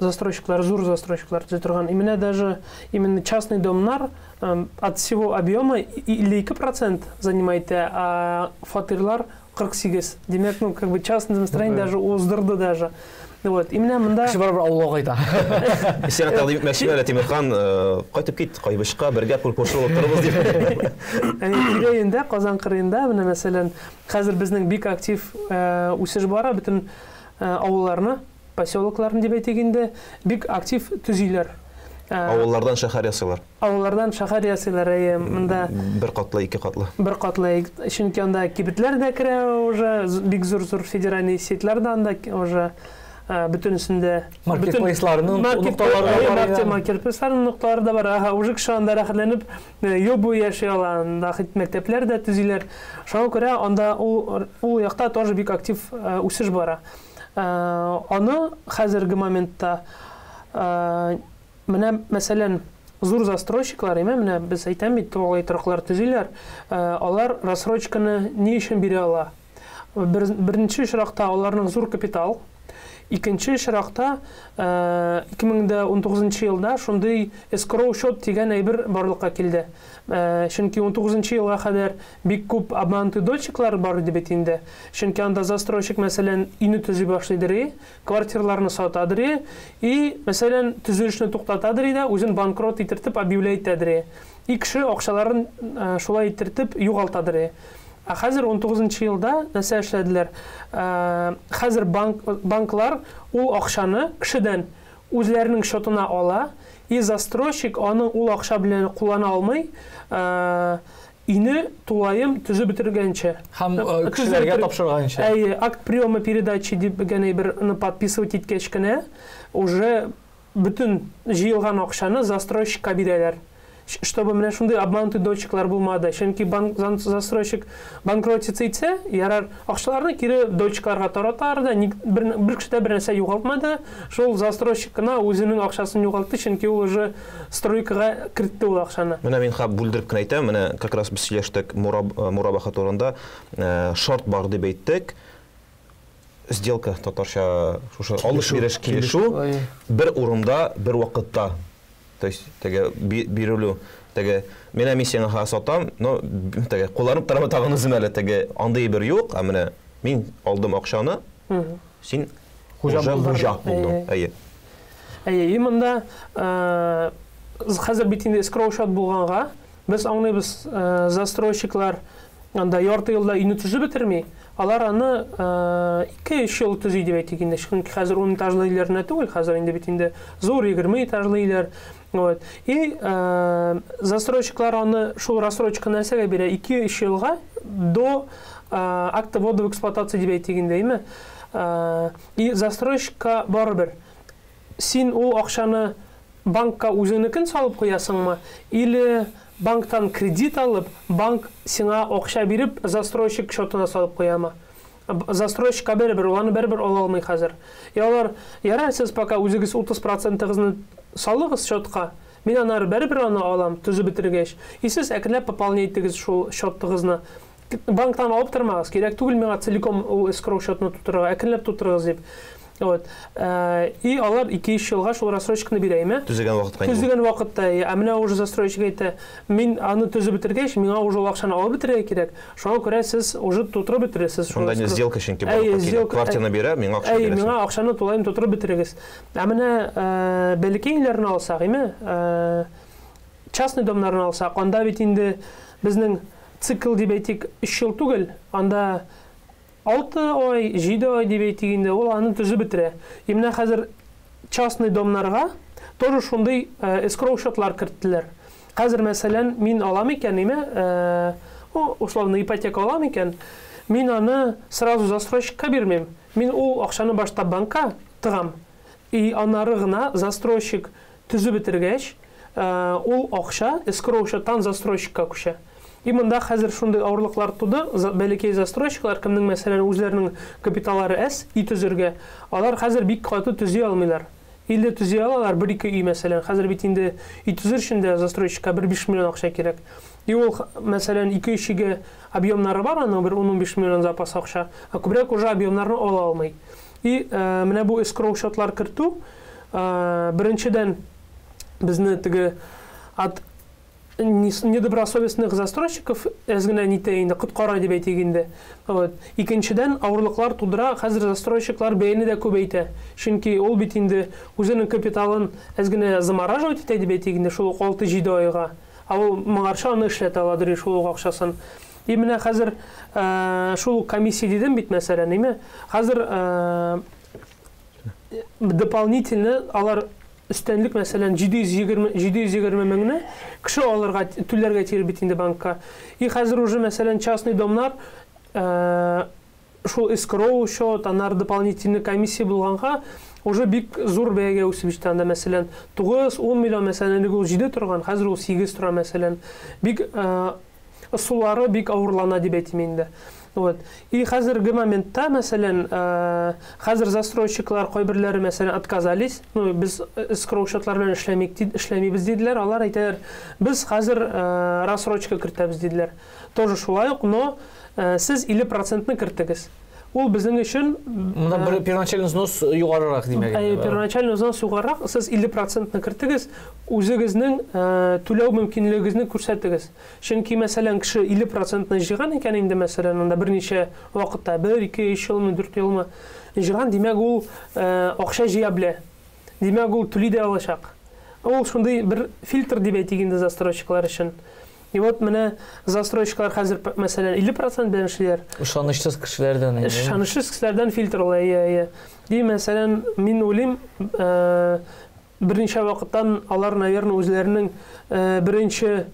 Застройщиклар, зур застройщиклар төзи торган. И менә даже именно частный домнар от всего объема 52% занимает, а фатирлар 48. Димәк, ну, как бы частный домостроение даже уздырды даже. Вот. И менә монда... Кеше барыбер авылга кайта. Сиңа тәкъдим итмәкче әле, Тимерхан, кайтып кит, Кайбычка, бергә күрше булып торырбыз дип. Тирә-юньдә, Казан кырыенда, менә мәсәлән, хәзер безнең бик актив үсеш бара, бөтен авылларны, поселокларны дип әйтик инде, бик актив төзиләр. Авыллардан шәһәр ясыйлар. Авыллардан шәһәр ясыйлар, әйе, монда. Бер катлы, ике катлы. Бер катлы, чөнки анда кибетләр дә керә уже, бик зур-зур федеральный сетьләр дә анда уже бөтенесендә. Маркетплейсларның нокталары да бар. Маркетплейсларның нокталары да бар. Ага, уже кеше анда рәхәтләнеп ел буе яши ала. Анда хит мәктәпләр дә төзиләр. Шуңа күрә анда ул якта тоже бик актив үсеш бара. Аны хәзерге моментта менә, мәсәлән, зур застройщиклар, әйме, менә без әйтәм бит, тулай тораклар төзиләр, алар рассрочканы ни өчен бирә ала? Беренче очракта аларның зур капитал, икенче очракта 2019 елда шундый эскроу счет дигән әйбер барлыкка килде. Чөнки 19 елга кадәр бик күп обманутый дольщиклар бар иде бит инде. Чөнки анда застройщик, мәсәлән, өйне төзи башлыйдыр, квартираларны сатадыр и, мәсәлән, төзелешне туктатадыр да, үзен банкрот итертеп объявлять итәдер. И кеше акчаларын шулай итертеп югалтадыр. Ә хәзер 19 елда нәрсә эшләделәр? Хәзер банклар ул акчаны кешедән үзләренең счетына ала, и застройщик аны ул акча белән куллана алмый, өйне тулаем төзеп бетергәнче. Һәм кешеләргә тапшырганчы. Әйе, акт приема передачи дип генә берне подписывать иткәч кенә, уже бөтен җыелган акчаны застройщикка бирәләр. Чтобы менә шундый обманутый дольщиклар булмады. Чөнки банк застройщик банкротиться итсә, ярар, акчаларны кире дольщикларга таратар да, бер кеше дә бер нәрсә югалтмады. Шул застройщик кына үзенең акчасын югалтты, чөнки ул уже стройкага кертте ул акчаны. Менә мин хәп бүлдереп кенә әйтәм, менә как раз без сөйләштек мурабаха турында, шарт бар дип әйттек. Сделка татарча шушы алыш-биреш килешү бер урында, бер вакытта. То есть теге бирелү, теге менә мин сиңа сатам, но теге кулланып торам тагын үзем әле, теге андый бер юк, ә менә мин алдым акчаны, син хуҗа булдың. Әйе. Әйе, и монда хәзер бит инде эскроу счет булганга, без аңлыйбыз, застройщиклар анда ярты елда өйне төзеп бетерми, алар аны 2-3 ел төзи дип әйтик инде. Чөнки хәзер 10 этажлы өйләр генә түгел, хәзер инде бит инде зур 20 этажлы өйләр. Вот. И застройщиклар аны шул рассрочка нәрсәгә бирә? 2-3 елга до акта ввода в эксплуатацию дип әйтик инде, әйме? И застройщикка барыбер. Син ул акчаны банкка үзеңнекен салып куясыңмы? Или банктан кредит алып, банк сиңа акча биреп, застройщик счетына салып куямы? Застройщикка барыбер, ул аны барыбер ала алмый хәзер. И алар, ярар, сез пока үзегез 30 процентыгызны салыгыз счетка, мин аннары барыбер аны алам, төзеп бетергәч. И сез әкренләп пополнять итегез шул счетыгызны. Банктан алып тормагыз, кирәк түгел миңа целиком ул эскроу счетны тутырырга, әкренләп тутырыгыз дип. Вот. И алар 2-3 елга шул рассрочканы бирә, име? Төзегән вакытка инде. Төзегән вакытта, ә менә уже застройщик әйтә, мин аны төзеп бетергәч, миңа уже ул акчаны алып бетерергә кирәк. Шуңа күрә сез уже тутырып бетерәсез. Шунда инде сделка чөнки барлыкка килә. Квартираны бирә, миңа акча бирәсең. Миңа акчаны тулаем тутырып бетерегез. Ә менә бәләкәй өйләрне алсак, име? Частный домнарны алсак, анда бит инде безнең цикл дип әйтик, 3 ел түгел, анда 6 ай, 7 ай дип әйтик инде, ул аны төзеп бетерә. И менә хәзер частный домнарга тоже шундый эскроу счетлар керттеләр. Хәзер, мәсәлән, мин алам икән, име, условно ипотека алам икән, мин аны сразу застройщикка бирмим. Мин ул акчаны башта банкка тыгам. И аннары гына застройщик төзеп бетергәч, ул акча эскроу счеттан застройщикка күчә. И монда хәзер шундый авырлыклар туды, бәләкәй застройщиклар, кемнең, мәсәлән, үзләренең капиталлары әз, өй төзергә, алар хәзер бик каты төзи алмыйлар. Или төзи алалар бер-ике өй, мәсәлән. Хәзер бит инде өй төзер өчен дә застройщикка бер 5 миллион акча кирәк. И ул, мәсәлән, 2-3 өйгә объемнары бар, аның бер 10-15 миллион запас акча, ә күбрәк уже объемнарны ала алмый. И менә бу эскроу счетлар кертү, беренчедән, безне теге от недобросовестных застройщиков әз генә нитә инде, коткара дип әйтик инде. Вот. Икенчедән, авырлыклар тудыра, хәзер застройщиклар бәяне дә күбәйтә. Чөнки ул бит инде үзенең капиталын әз генә замораживать итә дип әйтик инде, шул ук 6-7 айга. Ә ул моңарчы аны эшләтә аладыр шул ук акчасын. И менә хәзер шул ук комиссия дидем бит, мәсәлән, име? Хәзер дополнительно алар өстенлек, мәсәлән, 720 меңне кеше алырга, түләргә тиеш бит инде банкка. И хәзер уже, мәсәлән, частный домнар шул эскроу счет, аннары дополнительный комиссия булганга уже бик зур бәягә үсеп җитә. Анда, мәсәлән, 9-10 миллион, мәсәлән, элек ул 7 торган, хәзер ул 8 тора, мәсәлән. Бик ысуллары бик авырлана дип әйтим инде. Вот. И хәзерге моментта, мәсәлән, хәзер застройщиклар кайберләре, мәсәлән, отказались. Ну, без эскроу счетлар белән эшләмик, эшләмибез диделәр. Алар әйтәләр, без хәзер рассрочка кертәбез диделәр. Тоже шулай ук, но сез 50%-ны кертегез. Ул безнең өчен Монда бер первоначальный взнос югарырак димәк. Первоначальный взнос югарырак, сез 50%-ны кертегез, үзегезнең түләү мөмкинлегегезне күрсәтегез. Чөнки, мәсәлән, кеше 50%-ны җыйган икән инде, мәсәлән, анда берничә вакытта, 1, 2, 3 елмы, 4 елмы җыйган, димәк, ул акча җыя белә. Димәк, ул түли дә алачак. Ул шундый бер фильтр дип әйтик инде застройщиклар өчен. И вот менә застройщиклар хәзер, мәсәлән, 50% белән эшлиләр. Ышанычсыз кешеләрдән инде. Ышанычсыз кешеләрдән фильтр ул, әйе, әйе. Ди, мәсәлән, мин уйлыйм, берничә вакыттан алар, наверное, үзләренең беренче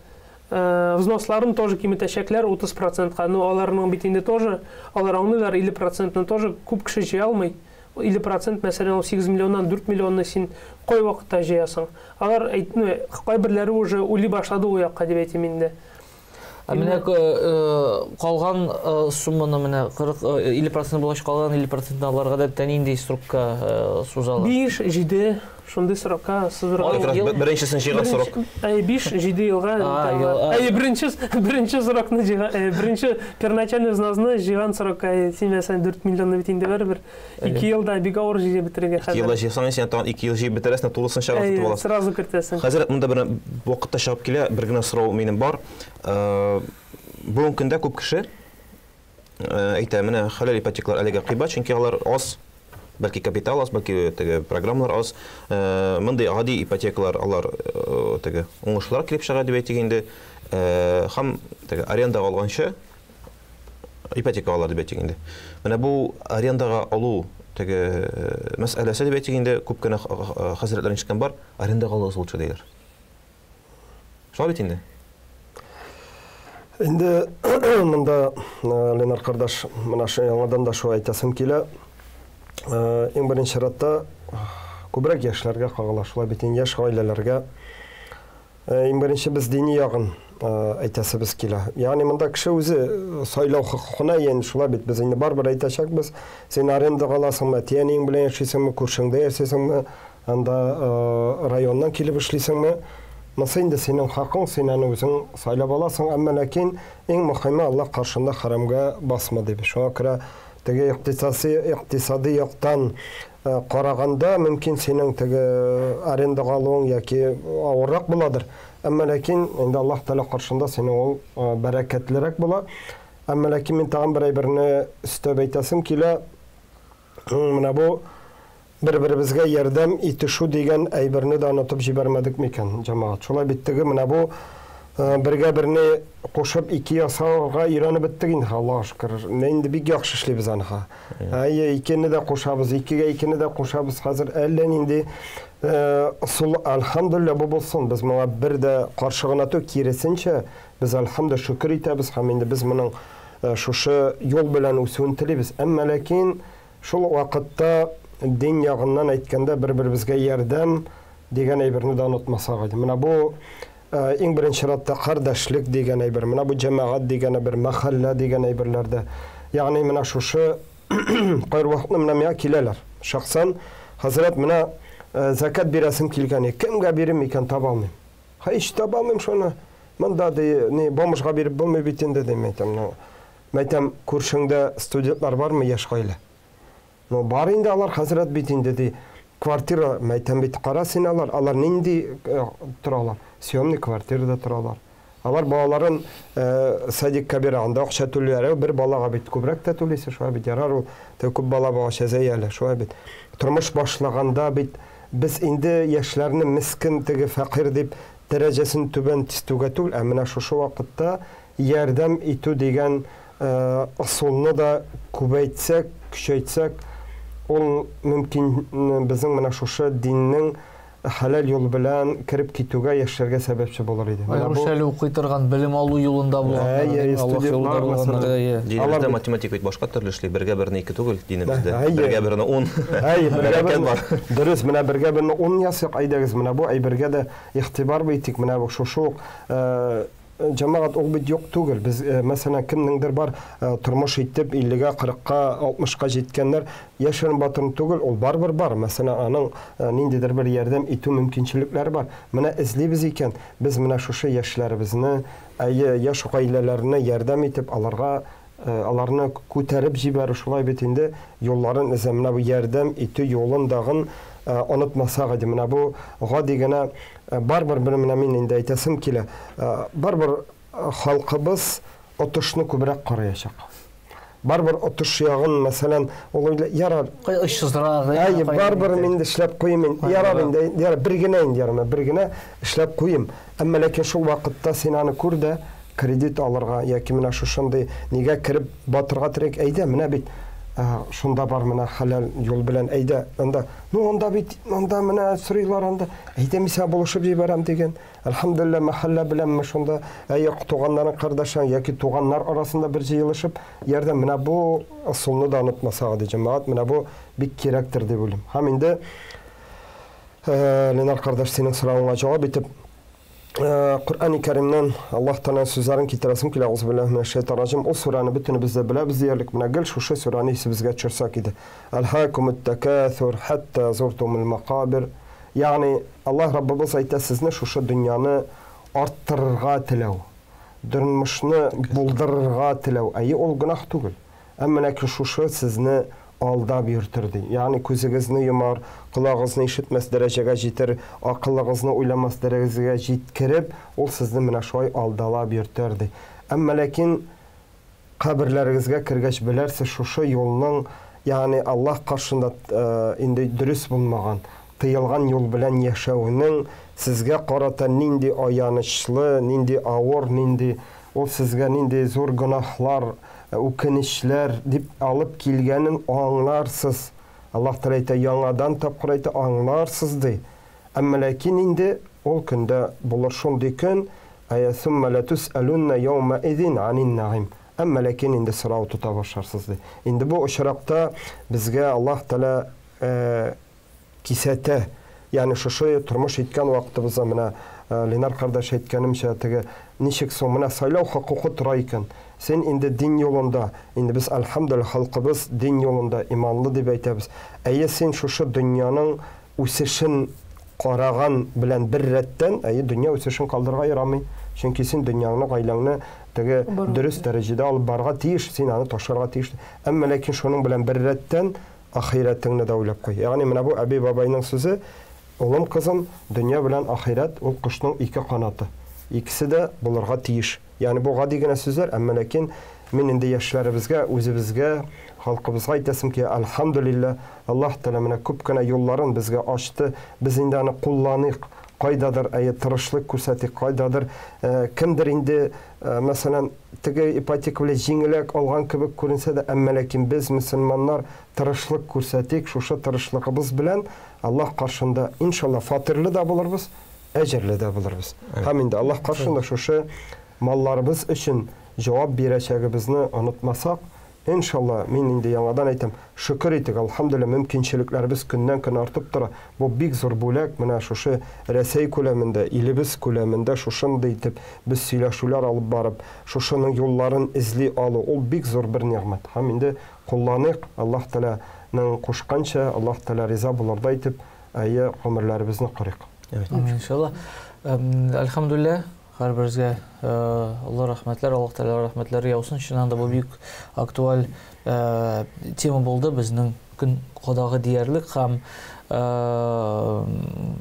взносларын тоже киметәчәкләр 30%-ка. Ну, аларның бит инде тоже, алар аңлыйлар, 50%-ны тоже күп кеше җыя алмый. 50%, мәсәлән, ул 8 миллионнан 4 миллионны син кай вакытта җыясың? Алар әйтми, кайберләре уже уйлый башлады ул якка дип әйтим инде. Ә менә калган сумманы менә 40 50% булгач калган 50%-ны алар гадәттә нинди срокка сузалар? 5-7 шундый срокка сузырга. Как раз беренчесен җыйган срок. Әй, 5-7 елга. Әй, беренче срокны җыйган, беренче первоначальный взносны җыйган срокка, син мәсәлән 4 миллионны бит инде барыбер 2 елда бик авыр җыеп бетерергә хәзер. 2 елда җыйсаң, син тагын 2 ел җыеп бетерәсең, тулысынча тотып аласың. Сразу кертәсең. Хәзер монда бер вакытта чыгып килә, бер генә сорау минем бар. Бүгенге көндә күп кеше әйтә, менә хәләл ипотекалар әлегә кыйбат, чөнки алар аз, бәлки капитал аз, бәлки теге программалар аз. Мондый гади ипотекалар алар теге уңышлырак килеп чыга дип әйтик инде. Һәм теге арендага алганчы ипотека алар дип әйтик инде. Менә бу арендага алу теге мәсьәләсе дип әйтик инде, күп кенә хәзрәтләрнең ишеткән бар, арендага алыгыз лучше диләр. Шулай бит инде? Инде монда Ленар кардаш, менә шу яңадан да шулай әйтәсем килә. Иң беренче чиратта күбрәк яшьләргә кагыла, шулай бит инде, яшь гаиләләргә. Иң беренче без дини ягын әйтәсебез килә. Ягъни монда кеше үзе сайлау хокукына ия инде, шулай бит, без инде барыбер әйтәчәкбез, син арендага аласыңмы, әти-әниең белән яшисеңме, күршеңдә яшисеңме, анда районнан килеп эшлисеңме, монысы инде синең хакың, син аны үзең сайлап аласың, әмма ләкин иң мөхиме Аллаһ каршында хәрамгә басма дип. Шуңа күрә теге икътисаси, икътисади яктан караганда, мөмкин синең теге арендага алуың яки авыррак буладыр. Әмма ләкин инде Аллаһ Тәгалә каршында синең ул бәрәкәтлерәк була. Әмма ләкин мин тагын бер әйберне өстәп әйтәсем килә. Менә бу бер-беребезгә ярдәм итешү дигән әйберне дә онытып җибәрмәдек микән, җәмәгать? Шулай бит теге менә бу бергә берне кушып ике ясауга өйрәнеп беттек инде, Аллаһка шөкер. Менә инде бик яхшы эшлибез аны. Әйе, икене дә кушабыз, икегә икене дә кушабыз. Хәзер әллә нинди ысул, әлхәмдүлилләһ, бу булсын. Без моңа бер дә каршы гына түгел, киресенчә, без әлхәмдү шөкер итәбез һәм инде без моның шушы юл белән үсүен телибез. Әмма ләкин шул ук вакытта дин ягыннан әйткәндә бер-беребезгә ярдәм дигән әйберне дә онытмасак иде. Менә бу иң беренче чиратта кардәшлек дигән әйбер, менә бу җәмәгать дигән әйбер, мәхәллә дигән әйберләр дә. Ягъни менә шушы кайвакытны менә миңа киләләр. Шәхсән, хәзрәт, менә зәкят бирәсем килгән, кемгә бирим икән, таба алмыйм. Һич таба алмыйм шуны. Монда ди, ни, бомжга биреп булмый бит инде, ди, мәйтәм. Ну, мәйтәм, күршеңдә студентлар бармы, яшь гаилә? Ну, бар инде алар, хәзрәт бит инде, ди. Квартира, мәйтәм бит, кара син алар, алар нинди торалар? Съемный квартирада торалар. Алар балаларын садикка бирә, анда акча түлиләр. Бер балага бит күбрәк тә түлисе, шулай бит, ярар ул, күп бала булгач әзәй әле, шулай бит. Тормыш башлаганда бит без инде яшьләрне мескен, теге фәкыйрь дип дәрәҗәсен түбән төшүгә түгел, ә менә шушы вакытта ярдәм итү дигән ысулны да күбәйтсәк, көчәйтсәк, ул мөмкин безнең менә шушы диннең хәләл юл белән кереп китүгә яшьләргә сәбәпче булыр иде. Аеруча әле укый торган, белем алу юлында булганнар. Динебездә математика бит башка төрле эшли, бергә берне ике түгел, динебездә. Бергә берне ун. Әй, бергә берне. Дөрес, менә бергә берне ун ясыйк, әйдәгез, менә бу әйбергә дә игътибар итик, менә бу шушы ук җәмәгать ул бит юк түгел. Без, мәсәлән, кемнеңдер бар тормыш итеп 50-гә, 40-ка, 60-ка җиткәннәр, яшерен батырын түгел, ул барыбер бар. Мәсәлән, аның ниндидер бер ярдәм итү мөмкинчелекләре бар. Менә эзлибез икән, без менә шушы яшьләребезне, әйе, яшь гаиләләренә ярдәм итеп, аларга аларны күтәреп җибәрү, шулай бит инде юлларын эзләп, менә бу ярдәм итү юлын дагын онытмасак иде. Менә бу гади генә барыбер бер менә мин инде әйтәсем килә, барыбер халкыбыз отышны күбрәк караячак. Барыбер отыш ягын, мәсәлән, ул уйлый, ярар, Кай очсызрак, әйе, барыбер мин инде эшләп куйым, ярар инде, ярар, бер генә инде, ярар, бер генә эшләп куйым. Әмма ләкин шул вакытта син аны күр дә, кредит алырга яки менә шушындый нигә кереп батырга терек, әйдә, менә бит шунда бар менә хәләл юл белән, әйдә, анда, ну анда бит, анда менә сорыйлар анда, әйдә мин сиңа булышып җибәрәм дигән. Әлхәмдүлилләһ, мәхәллә беләнме шунда, әйе, туганнарың, кардәшләрең яки туганнар арасында бер җыелышып, ярдәм, менә бу ысулны да онытмасак иде, җәмәгать, менә бу бик кирәктер дип уйлыйм. Һәм инде Ленар кардәш, синең соравыңа җавап итеп, Коръән-и Кәримнән Аллаһ Тәгаләнең сүзләрен китерәсем килә, Аузу биллаһи минәш шайтанир раҗим. Ул сүрәне бөтенебез дә беләбез диярлек. Менә гел шушы сүрәне исебезгә төшерсәк иде. Әлһакумут такасур хатта зуртумул макабир. Ягъни Аллаһ Раббыбыз әйтә, сезне шушы дөньяны арттырырга теләү, тормышны булдырырга теләү. Әйе, ул гөнаһ түгел. Әмма ләкин шушы сезне алдап йөртер ди. Ягъни күзегезне йомар, колагыгызны ишетмәс дәрәҗәгә җитер, акылыгызны уйламас дәрәҗәгә җиткереп, ул сезне менә шулай алдалап йөртер ди. Әмма ләкин каберләрегезгә кергәч беләрсез, шушы юлның, ягъни Аллаһ каршында инде дөрес булмаган, тыелган юл белән яшәүнең сезгә карата нинди аянычлы, нинди авыр, нинди ул сезгә нинди зур гөнаһлар, үкенечләр дип алып килгәнен аңларсыз. Аллаһ Тәгалә әйтә, яңадан тапкыр әйтә, аңларсыз ди. Әмма ләкин инде ул көндә булыр шундый көн, әйе, сумма латусалунна яума изин анин наим. Әмма ләкин инде сорау тота башларсыз ди. Инде бу очракта безгә Аллаһ Тәгалә кисәтә. Ягъни шушы тормыш иткән вакытыбызда менә Ленар кардәш әйткәнемчә, теге ничек соң менә сайлау хокукы тора икән. Син инде дин юлында, инде без әлхәмдүлилләһ халкыбыз дин юлында, иманлы дип әйтәбез. Әйе, син шушы дөньяның үсешен караган белән бер рәттән, әйе, дөнья үсешен калдырырга ярамый. Чөнки син дөньяңны, гаиләңне теге дөрес дәрәҗәдә алып барырга тиеш, син аны ташларга тиеш. Әмма ләкин шуның белән бер рәттән ахирәтеңне дә уйлап куй. Ягъни менә бу әби-бабайның сүзе, улым, кызым, дөнья белән ахирәт ул кошның ике канаты. Икесе дә булырга тиеш. Ягъни бу гади генә сүзләр, әмма ләкин мин инде яшьләребезгә, үзебезгә, халкыбызга әйтәсем килә, әлхәмдүлилләһ, Аллаһ Тәгалә менә күп кенә юлларын безгә ачты, без инде аны кулланыйк, кайдадыр, әйе, тырышлык күрсәтик, кайдадыр, кемдер инде, мәсәлән, теге ипотека белән җиңелрәк алган кебек күренсә дә, әмма ләкин без, мөселманнар, тырышлык күрсәтик, шушы тырышлыгыбыз белән Аллаһ каршында, иншалла, фатирлы да булырбыз, әҗерле дә булырбыз. Һәм инде Аллаһ каршында шушы малларыбыз өчен җавап бирәчәгебезне онытмасак, иншалла, мин инде яңадан әйтәм, шөкер итик, әлхәмдүлилләһ, мөмкинчелекләребез көннән-көн артып тора. Бу бик зур бүләк, менә шушы Рәсәй күләмендә, илебез күләмендә шушындый итеп без сөйләшүләр алып барып, шушының юлларын эзли алу, ул бик зур бер нигъмәт. Һәм инде кулланыйк, Аллаһ Тәгаләнең кушканча, Аллаһ Тәгалә риза булырдай итеп, әйе, гомерләребезне корыйк. Амин, иншалла. Әлхәмдүлилләһ, һәрберебезгә олы рәхмәтләр, Аллаһ Тәгалә рәхмәтләре яусын. Чыннан да бу бик актуаль тема булды безнең көн кадагы диярлек һәм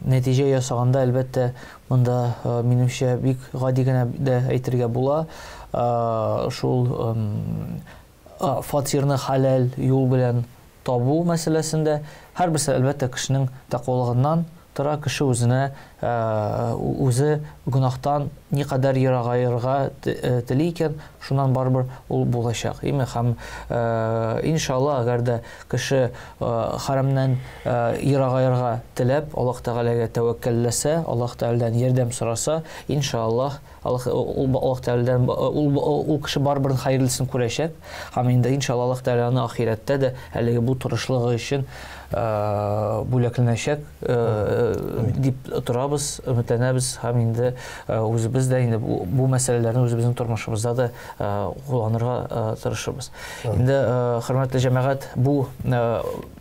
нәтиҗә ясаганда, әлбәттә, монда минемчә бик гади генә дә әйтергә була. Шул фатирны хәләл юл белән табу мәсьәләсендә һәрберсе, әлбәттә, кешенең тәкъвалыгыннан тора, кеше үзенә үзе гөнаһтан никадәр ерагаерга тели икән, шуннан барыбер ул булачак. Име һәм иншалла, әгәр дә кеше хәрамнан ерагаерга теләп, Аллаһ Тәгаләгә тәвәккәлләсә, Аллаһ Тәгаләдән ярдәм сораса, иншаллаһ, Аллаһ ул Аллаһ Тәгаләдән ул ул кеше барыбер хәерлесен күрәчәк. Һәм инде иншалла Аллаһ Тәгалә аны ахирәттә дә әлеге бу тырышлыгы өчен бүләкләнәчәк дип торабыз, өметләнәбез һәм инде үзебез дә инде бу, бу мәсьәләләрне үзебезнең тормышыбызда да кулланырга тырышырбыз. Инде хөрмәтле җәмәгать, бу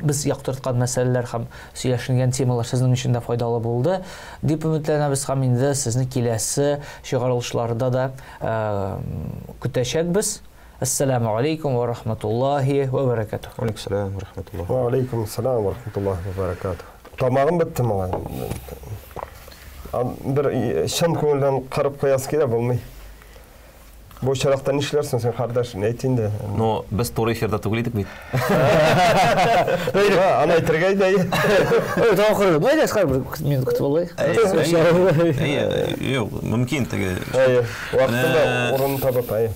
без яктырткан мәсьәләләр һәм сөйләшенгән темалар сезнең өчен дә файдалы булды дип өметләнәбез һәм инде сезне киләсе чыгарылышларда да көтәчәкбез. Әссәламү алейкум ва рахматуллахи ва баракатух. Алейкум сәлам ва рахматуллах. Ва алейкум сәлам ва рахматуллахи ва баракатух. Тамагым бетте моңа. Бер чын күңелдән кырып куясы килә, булмый. Бу очракта нишләрсең син, кардәш, әйт инде. Но без туры эфирда түгел идек бит. Аны әйтергә иде. Ой, тагын кырды. Ну, әйдә, бер минут көтеп алыйк. Әйе, юк, мөмкин теге. Әйе, вакытында урын табып, әйе.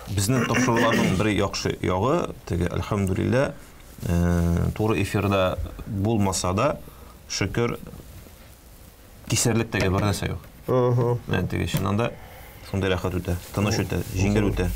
Безнең тапшыруларның бер яхшы ягы, теге, әлхәмдүлилләһ, туры эфирда булмаса да, шөкер, кисәрлек теге бер нәрсә юк. Менә теге чыннан да шундый рәхәт үтә, тыныч үтә, җиңел үтә.